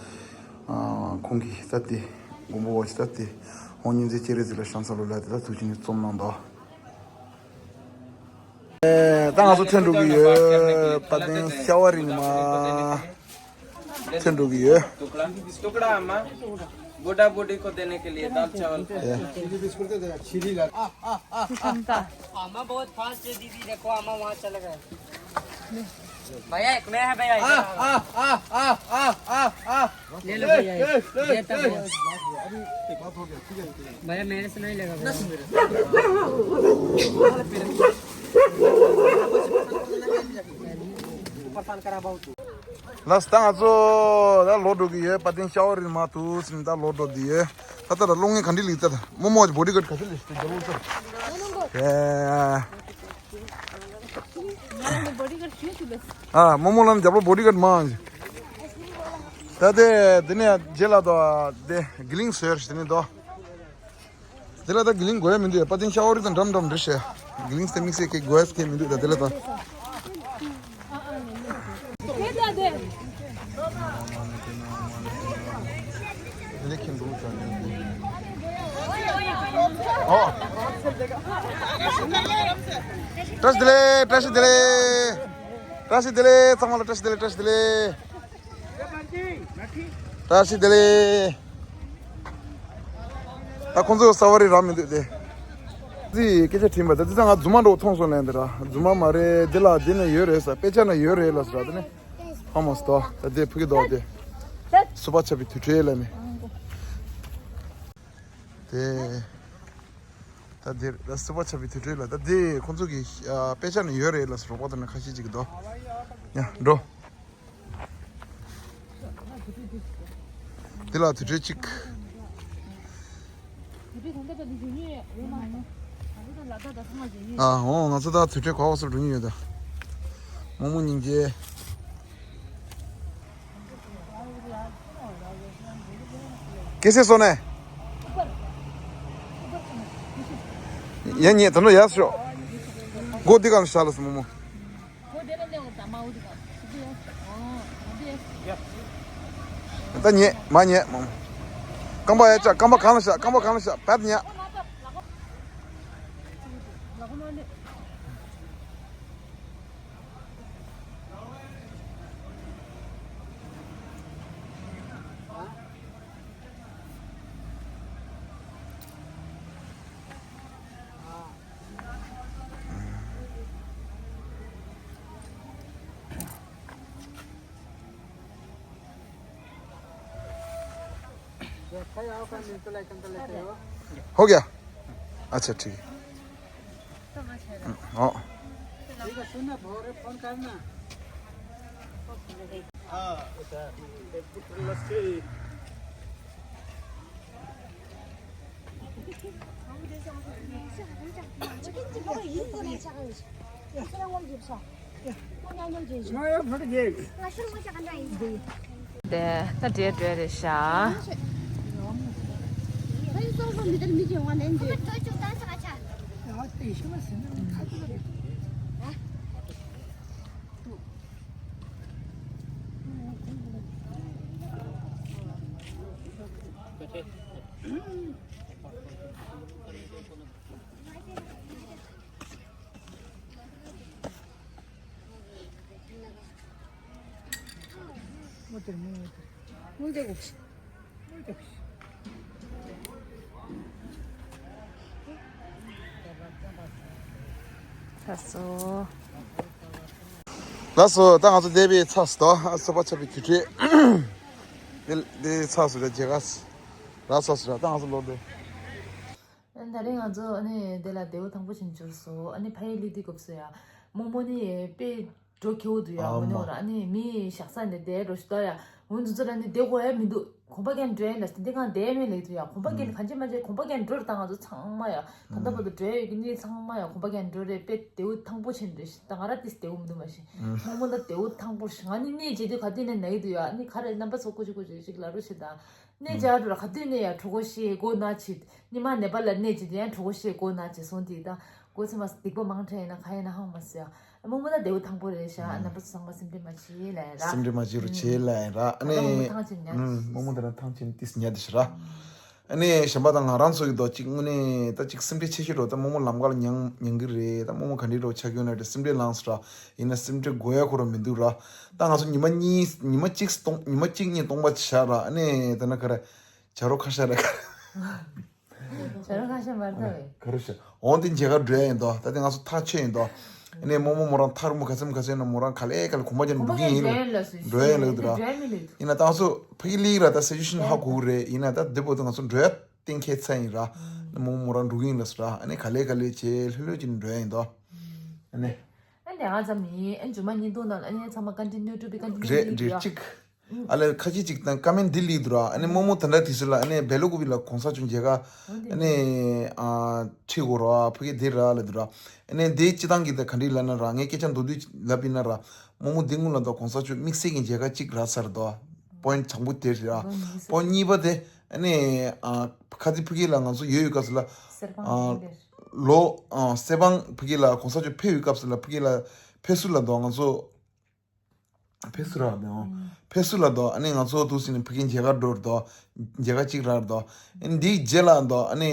ཁོང་གིས་ད་དེ་མགོན་པོ་བ་ཅི་ད་དེ་འོང་ཉིན་ཚེ་སྤྱན་རས་གཟིགས་ལ་ཤང་ས་ལོ་ལ་དེ་ད་ཐུགས་ཆེན་ནས་རྩོམ་གནང་ད། ད་ང་ཚོ་ཐོན་འགྲོ་གི་ཡོད། དཔལ་ལྡན་ཤ་བ་རི་ནས་མར་ཐོན་འགྲོ་གི་ཡོད། टुकड़ा, टुकड़ा अम्मा, बूढ़ा बूढ़ी को देने के लिए दाल चावल। अम्मा बहुत फास्ट है दीदी, देखो अम्मा वहाँ चले गए। भैया एक मैं है भैया, इधर आओ। ले लो भैया, ये, ये तो भैया। भैया मेरे से नहीं लेगा भैया। परेशान करा बहुत। ལགས་ད་ང་ཚོ་ད་ལོག་འགྲོ་གི་ཡོད། པ་ཏིན་ཤ་ཝར་རིལ་མ་ཐུག་ཟིན་ད་ལོག་འགྲོ་དེ་ཡོད། ད་ལྟ་ད་སློང་ངེས་ག་འདྲི་ལིག་ད་ད་མོ་མོ་བོ་ཌི་གར་ག་ཚོད་ལས་ཤི་ད་རྒྱབ་ལོག་ཚོ། ཨ་མོ་མོ་ལ་རྒྱབ་ལོག་བོ་ཌི་གར་མང་། ད་དེ་དེ་ནས་རྗེས་ལ་ད་དེ་གི་ལིང་ཟེར་ཞིག་དེ་ནས་ད། དེ་ལ་ད་གི་ལིང་དགོས་ཡ་མི་འདུག་ཡ། པ་ཏིན་ཤ་ཝར་རིལ་དང་འགྲམ་འགྲམ་འདྲ་བྱས། གི་ལིང་སྟེ་དམིགས་བསལ་གྱི་དགོས་ཡ་སྐད་མི་འདུག་ད་དེ་ལ་ད། དེ་ལས་ཁྱེད་འགྲོ་བྱ་ནས། ཨོ། བཀྲ་ཤིས་བདེ་ལེགས། བཀྲ་ཤིས་བདེ་ལེགས། བཀྲ་ཤིས་བདེ་ལེགས། ཚང་མ་ལ་བཀྲ་ཤིས་བདེ་ལེགས། བཀྲ་ཤིས་བདེ་ལེགས། བཀྲ་ཤིས་བདེ་ལེགས། ད་ཁོང་ཚོ་ས་བ་རི་རག་མི་འདུག་སྟེ། ཙི་སྐད་ཆ་དྲིས་པ་ད་ཙི་ཚང་ང་རྫུན་མ་འགྲོ་མཐོང་སོང་ལན་འདི་ར་རྫུན་མ་མ་རེད། འདི་ལ་འདི་ནས་ཡོད་རེད་ས་དཔེ་ཆ་ནས་ཡོད་རེད་ལ་ཟེར་དེ་ནས་ཧ་མ་སྟོ་ད་དེ་ཕུ་གི་དོ་དེ་སུ་པ་ཆ་བི་དུས་ཁྲོད་ལ་ནི་དེ་ད་དེ་ད་སུ་པ་ཆ་བི་དུས་ཁྲོད་ལ་ད་དེ་ཁོང་ཚོ་གི་དཔེ་ཆ་ནས་ཡོད་རེད་ལ་ཟེར་རོགས་པ་དང་ནས་ཁ་ཤས་ཅིག་གི་དོ་ཡ་འགྲོ། འདི་ལ་དུས་ཚོད་གཅིག་དུས་ཚོད་གང་འདྲ་པ་འདི་འཇོན་ཉེ་ཡོད་མ་རེད། ང་ཚོ་དང་ལ་དྭགས་དང་ཚང་མ་འཇོན་ཉེ་ཡོད། ཨ་འོ་ང་ཚོ་ད་དུས་ཚོད་ག་བ་སོར་འགྲོ་ཉེ་ཡོད་ད། རྨོ་མོ་སྙིང་རྗེ། སྐད་ཆ་སོ་ནས། ཡ་ཉེ་ད་ནོ་ཡ་ཤོ། སྒོ་འདི་གང་ཤ་ལ་སོ་རྨོ་མོ། ད་ཉེ་མ་ཉེ་མ། རྐང་པ་ཡ་ཅག་རྐང་པ་གང་ལ་ཤ། རྐང་པ་གང་ལ་ཤ། བད་ཉ། हो गया। अच्छा ठीक है। हाँ। ठीक है, सुन ना, भोरे फोन करना। हाँ। དེ་ད་འདྲའི་འགྲོ་རེད་ཤག་ལགས་སོ། ལགས་སོ། ད་ང་ཚོ་འདས་པའི་ཚགས་སུ་ཨ་སོ་པ་ཆ་བའི་དུས་ཚོད། འདི་འདི་ཚགས་སུ་རེད་རྒྱལ་ཁ་ར་ཚགས་སུ་ར་ད་ང་ཚོ་ལོག་འདུག་ཨ་ནི་ད་རེས་ང་ཚོ་ཨ་ནི་དེ་ལ་བདེ་པོ་ཐང་པོ་ཞིག་འབྱོར་སོང་། ཨ་ནི་ཕ་ཡུལ་སླེབས་དུས་སྐབས་སུ་ཡ་རྨོ་མོ་ནི་དཔེ་འགྲོ་ཁེའུ་འདུག་ཡ། ཨ་མ་ནི་འོ་ར་ཨ་ནི་མི་ཞག་ས་ནས་བསྡད་འགྲོ་ཞུ་ད་ཡ། འོ་འདུག་ཚོ་ལ་ནི་བསྡད་དགོས་ཡ་མི་འདུག་གོམ་པ་རྒྱག་འགྲོ་ཡ་ལ་སི་འདི་གང་བསྡད་མེད་ལེགས་འདུག་ཡ། གོམ་པ་རྒྱག་ནི་གང་བྱེད་མ་བྱེད་གོམ་པ་རྒྱག་འགྲོ་རེད། ད་ང་ཚོ་ཚང་མ་ཡ་ད་ལྟ་བར་དུ་འགྲོ་ཡ་ཡོད་ཀྱི་ནི་ཚང་མ་ཡ་གོམ་པ་རྒྱག་འགྲོ་རེད། དཔེ་བདེ་པོ་ཐང་པོ་བྱེད་འགྲོ་ཞིག་ད་ང་ར་ཏིས་བདེ་པོ་མི་འདུག་མ་ཤི་རྨོ་མོ་ལ་བདེ་པོ་ཐང་པོ་ཞིག་ང་ནི་གནས་བྱེད་དུས་ག་དུས་ནས་ན་གི་འདུག་ཡ། ནི་ག་རེ་རྣམ་པ་ཚོ་ཀུ་ཅི་ཀུ་ཅི་ཞིག་ལ་རུ་ཞིག་ད། གནས་བཅའ་འགྲོ་ལ་ག་དུས་ནས་ཡང་གྲོད་ཁོག་བཤད་སྒོ་ན་བྱེད། ཉི་མ་ནད་པ་ལ་གནས་བྱེད་དུས་ཡང་གྲོད་ཁོག་བཤད་སྒོ་ན་བྱེད་སོང་དེ་དང་སྒོ་ཚེ་མ་སྡིག་པ་མང་དྲགས་ཡིན་ན་ག་ཡིན་ན་ཧང་མ་སོ་ཡ། རྨོ་མོ་ད་བདེ་པོ་ཐང་པོ་རེད་ཤག་རྣམ་པ་ཚོ་ཚང་མ་སེམས་ཁྲལ་མ་བྱེད་ལ་ཡིན་ར། སེམས་ཁྲལ་མ་བྱེད་རུ་བྱེད་ལ་ཡིན་ར། ཨ་ནི་ད་རྨོ་མོ་ཐང་ཆེན་ཉ། རྨོ་མོ་ད་ར་ཐང་ཆེན་ཏིས་ཉ་དེ་ཤི་ར། ཨ་ནི་གཞན་པ་དང་ང་རང་ཚོ་ཡི་དོ་གཅིག་དངོས་གནས་ད་གཅིག་སེམས་ཁྲལ་ཆེ་ཤོས་རོ། ད་རྨོ་མོ་ལམ་ཁ་ལ་མྱང་མྱང་གི་རེད། ད་རྨོ་མོ་ག་འདྲའི་རོ་ཆགས་ཡོད་ན་རེད། སེམས་ཁྲལ་ལངས་སོ་ར། ཡིན་ན་སེམས་ཁྲལ་དགོས་ཡ་ཁོ་རང་མི་འདུག་ར། ད་ང་ཚོ་ཉི་མ་གཉིས་ཉི་མ་གཅིག་སྟོང་ཉི་མ་གཅིག་གཉིས་སྟོང་པ་བྱ་ར། ཨ་ནི་ད་ན་ག་རེ་བྱ་རོགས་ཁ་ཤ་ར་ག་རེ། བྱ་རོགས་ཁ་ཤ་མ་རེད་ད་བས། ག་རེ་བྱ་འོང་དེ་མཇལ་ཁ་འགྲོ་ཡ་ཡིན་དོ། ད་དེ་ང་ཚོ་ཐག་ཆོད་ཡིན་དོ། ཨ་ནི་རྨོ་མོ་མོ་རང་ཐག་རིང་པོ་ག་ཚོད་ག་ཚོད་ཡིན་ན་མོ་རང་ག་ལེ་ག་ལེ་གོམ་པ་རྒྱབ་གོམ་པ་འགྲོ་གིན་ཡིན་རྒྱབ་ལ་སུ་འགྲོ་ཡ་ལ་འདུག་ར། འགྲོ་ཡ་མི་ལ་འདུག་ཡིན་ན་ད་ང་ཚོ་ཕ་གི་ལིག་ར་ད་སི་ཅུ་ཨེ་ཤན་ཧ་གོ་གི་རེད། ཡིན་ན་ད་དེ་བོ་ད་ང་ཚོ་འགྲོ་ཡ་གཏན་འཁེལ་ཚར་ཡིན་ར། རྨོ་མོ་མོ་རང་འགྲོ་གིན་ཡིན་ལ་སུ་ར། ཨ་ནི་ག་ལེ་ག་ལེ་བྱེད་ལྷོད་ལྷོད་ཅིག་འགྲོ་ཡ་ཡིན་དོ། ཨ་ནི། ཨ་ དེ་ག་ཙམ་ཡིན། ཨ་མཇུག་མ་བརྙན་ཐུང་དང་ཨ་ནི་ཚང་མ་བཀའ་འདྲི་གནོད་སྒྲུབ་པའི་བཀའ་འདྲི་རེད་གནོད་རེད་སྒྲིག་གཅིག་ཨ་ལས་ཁ་ཅིག་ཅིག་དང་ཀ་མེན་འདི་ལི་འདུག་ར། ཨ་ནི་རྨོ་མོ་དེ་འདྲ་དེ་ཚོ་ལ་ཨ་ནི་བེ་ལོ་ཀུ་པི་ལ་གོང་ས་མཆོག་མཇལ་ཁ་ཨ་ནི་ཨ་ཁྲིད་དགོས་ར། ཕ་གི་འདི་ར་ལ་འདུག་ར། ཨ་ནི་འདི་སྤྱི་བཏང་གི་ད་ག་འདྲི་ལབ་ན་ར། ངས་སྐད་ཆ་མདོར་བསྡུས་ལབ་ཡིན་ན་ར། རྨོ་མོ་འདི་སྔོན་ལ་ད་གོང་ས་མཆོག་དམིགས་བསལ་གྱི་མཇལ་ཁ་གཅིག་རག་ཚར་དོ། པོ་ཡིན་དང་པོ་དེ་རེད་ར། པོ་ཡིན་དང་པོ་གཉིས་པ་དེ་ཨ་ནི་ཨ་ཁ་ཚིག་ཕ་གི་ལ་ང་ཚོ་ཡོད་ཡོད་སྐབས་སུ་ལ་གསེར་ཨ་ལོ་ཨ་གསེར་སྦང་ཕ་གི་ལ་གོང་ས་མཆོག་ཕེབས་ཡོད་སྐབས་སུ་ལ་ཕ་གི་ལ་ཕེབས་བསུ་ལ་དོ་ང་ཚོ། ཕེབས་བསུ་རག་དོ། ཕེབས་བསུ་ལ་དོ་ཨ་ནི་ང་ཚོ་འདུག་སེ་ནས་ཕ་གི་མཇལ་ཁ་འགྲོ་ར་དོ། མཇལ་ཁ་གཅིག་རག་ར་དོ། ཨ་ནི་འདིའི་རྗེས་ལ་དོ་ཨ་ནི་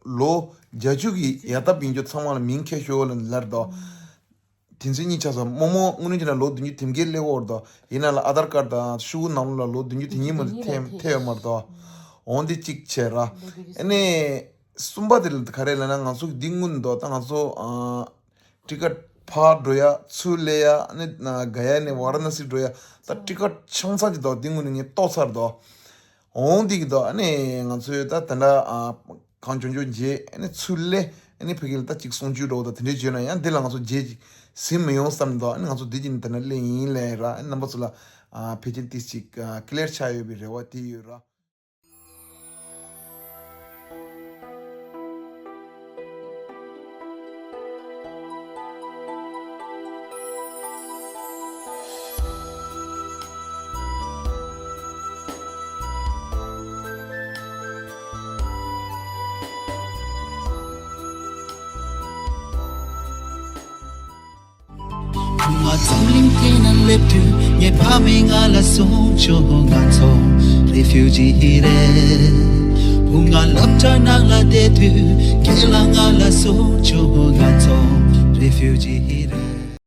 ལོ་བརྒྱད་ཅུ་གི་ཡར་ཐབས་ཡིན་རྒྱུ་ཚང་མ་ལ་མིང་ཁྱེར་ཤོག་ལབ་ལབ་ར་དོ། དེ་ཚོ་གཉིས་ཆགས་སོང་། རྨོ་མོ་དངོས་གནས་བྱས་ན་ལོ་བདུན་ཅུ་དེ་འདྲ་སླེབས་ཡོད་རེད་དོ། ཡིན་ན་ལ་ཨ་དར་ཀར་དང་ཤོག་གུ་ནང་ལོགས་ལ་ལོ་བདུན་ཅུ་དེ་གཉིས་མ་དེ་ཐེ་ཐེ་ཡོད་མ་རེད་དོ། འོང་འདི་གཅིག་བྱས་ར། ཨ་ནི་གསུམ་པ་དེ་ལ་ག་རེ་ལབ་ན་ང་ཚོ་འདི་སྔོན་དོ་ད་ང་ཚོ་ཨ་ཊི་ཀཊ་ཕར་འགྲོ་ཡ་ཚུར་སླེབས་ཡ་ཨ་ནི་ག་ཡ་ནས་ཝཱ་ར་ཎ་སི་འགྲོ་ཡ་ད་ཊི་ཀཊ་ཆང་ཚང་གཅིག་དོ་འདི་སྔོན་ནས་ངས་བཏོག་ཚར་དོ། འོང་འདི་གི་དོ་ཨ་ནི་ང་ཚོས་ད་དེ་འདྲ་ཨ་གང་བྱུང་བྱུང་རྗེས་ཨ་ནི་ཚུར་སླེབས་ཨ་ནི་ཕ་གི་ལ་ད་ཅིག་གསུང་ཆོས་འགྲོ་དང་དེ་འདྲས་བརྗོད་ན་ཡང་འདི་ལ་ང་ཚོ་རྗེས་ཟིན་མི་ཡོང་བསམ་དོ། ཨ་ནི་ང་ཚོ་འདི་གི་ནི་དེ་འདྲ་སླེབས་ཡིན་ལབ་ར། ཨ་ནི་རྣམ་པ་ཚོ་ལ་ཨ་ཕལ་ཆེར་ཏིས་ཅིག་ཨ་ཀི་ལེར་ཆགས་ཡོད་པའི་རེ་བ་དེ་ཡོད་ར། ང་འཛམ་གླིང་སྟེང་ན་སླེབས་དུས་ངའི་ཕ་མས་ང་ལ་གསུངས་བྱུང་ང་ཚོ་རེ་ཕིའུ་ཇི་རེད། བུ་ང་སློབ་གྲྭ་ནང་ལ་བསྡད་དུས་ཁྱེད་ལ་ང་ལ་གསུངས་བྱུང་ང་ཚོ་རེ་ཕིའུ་ཇི་རེད།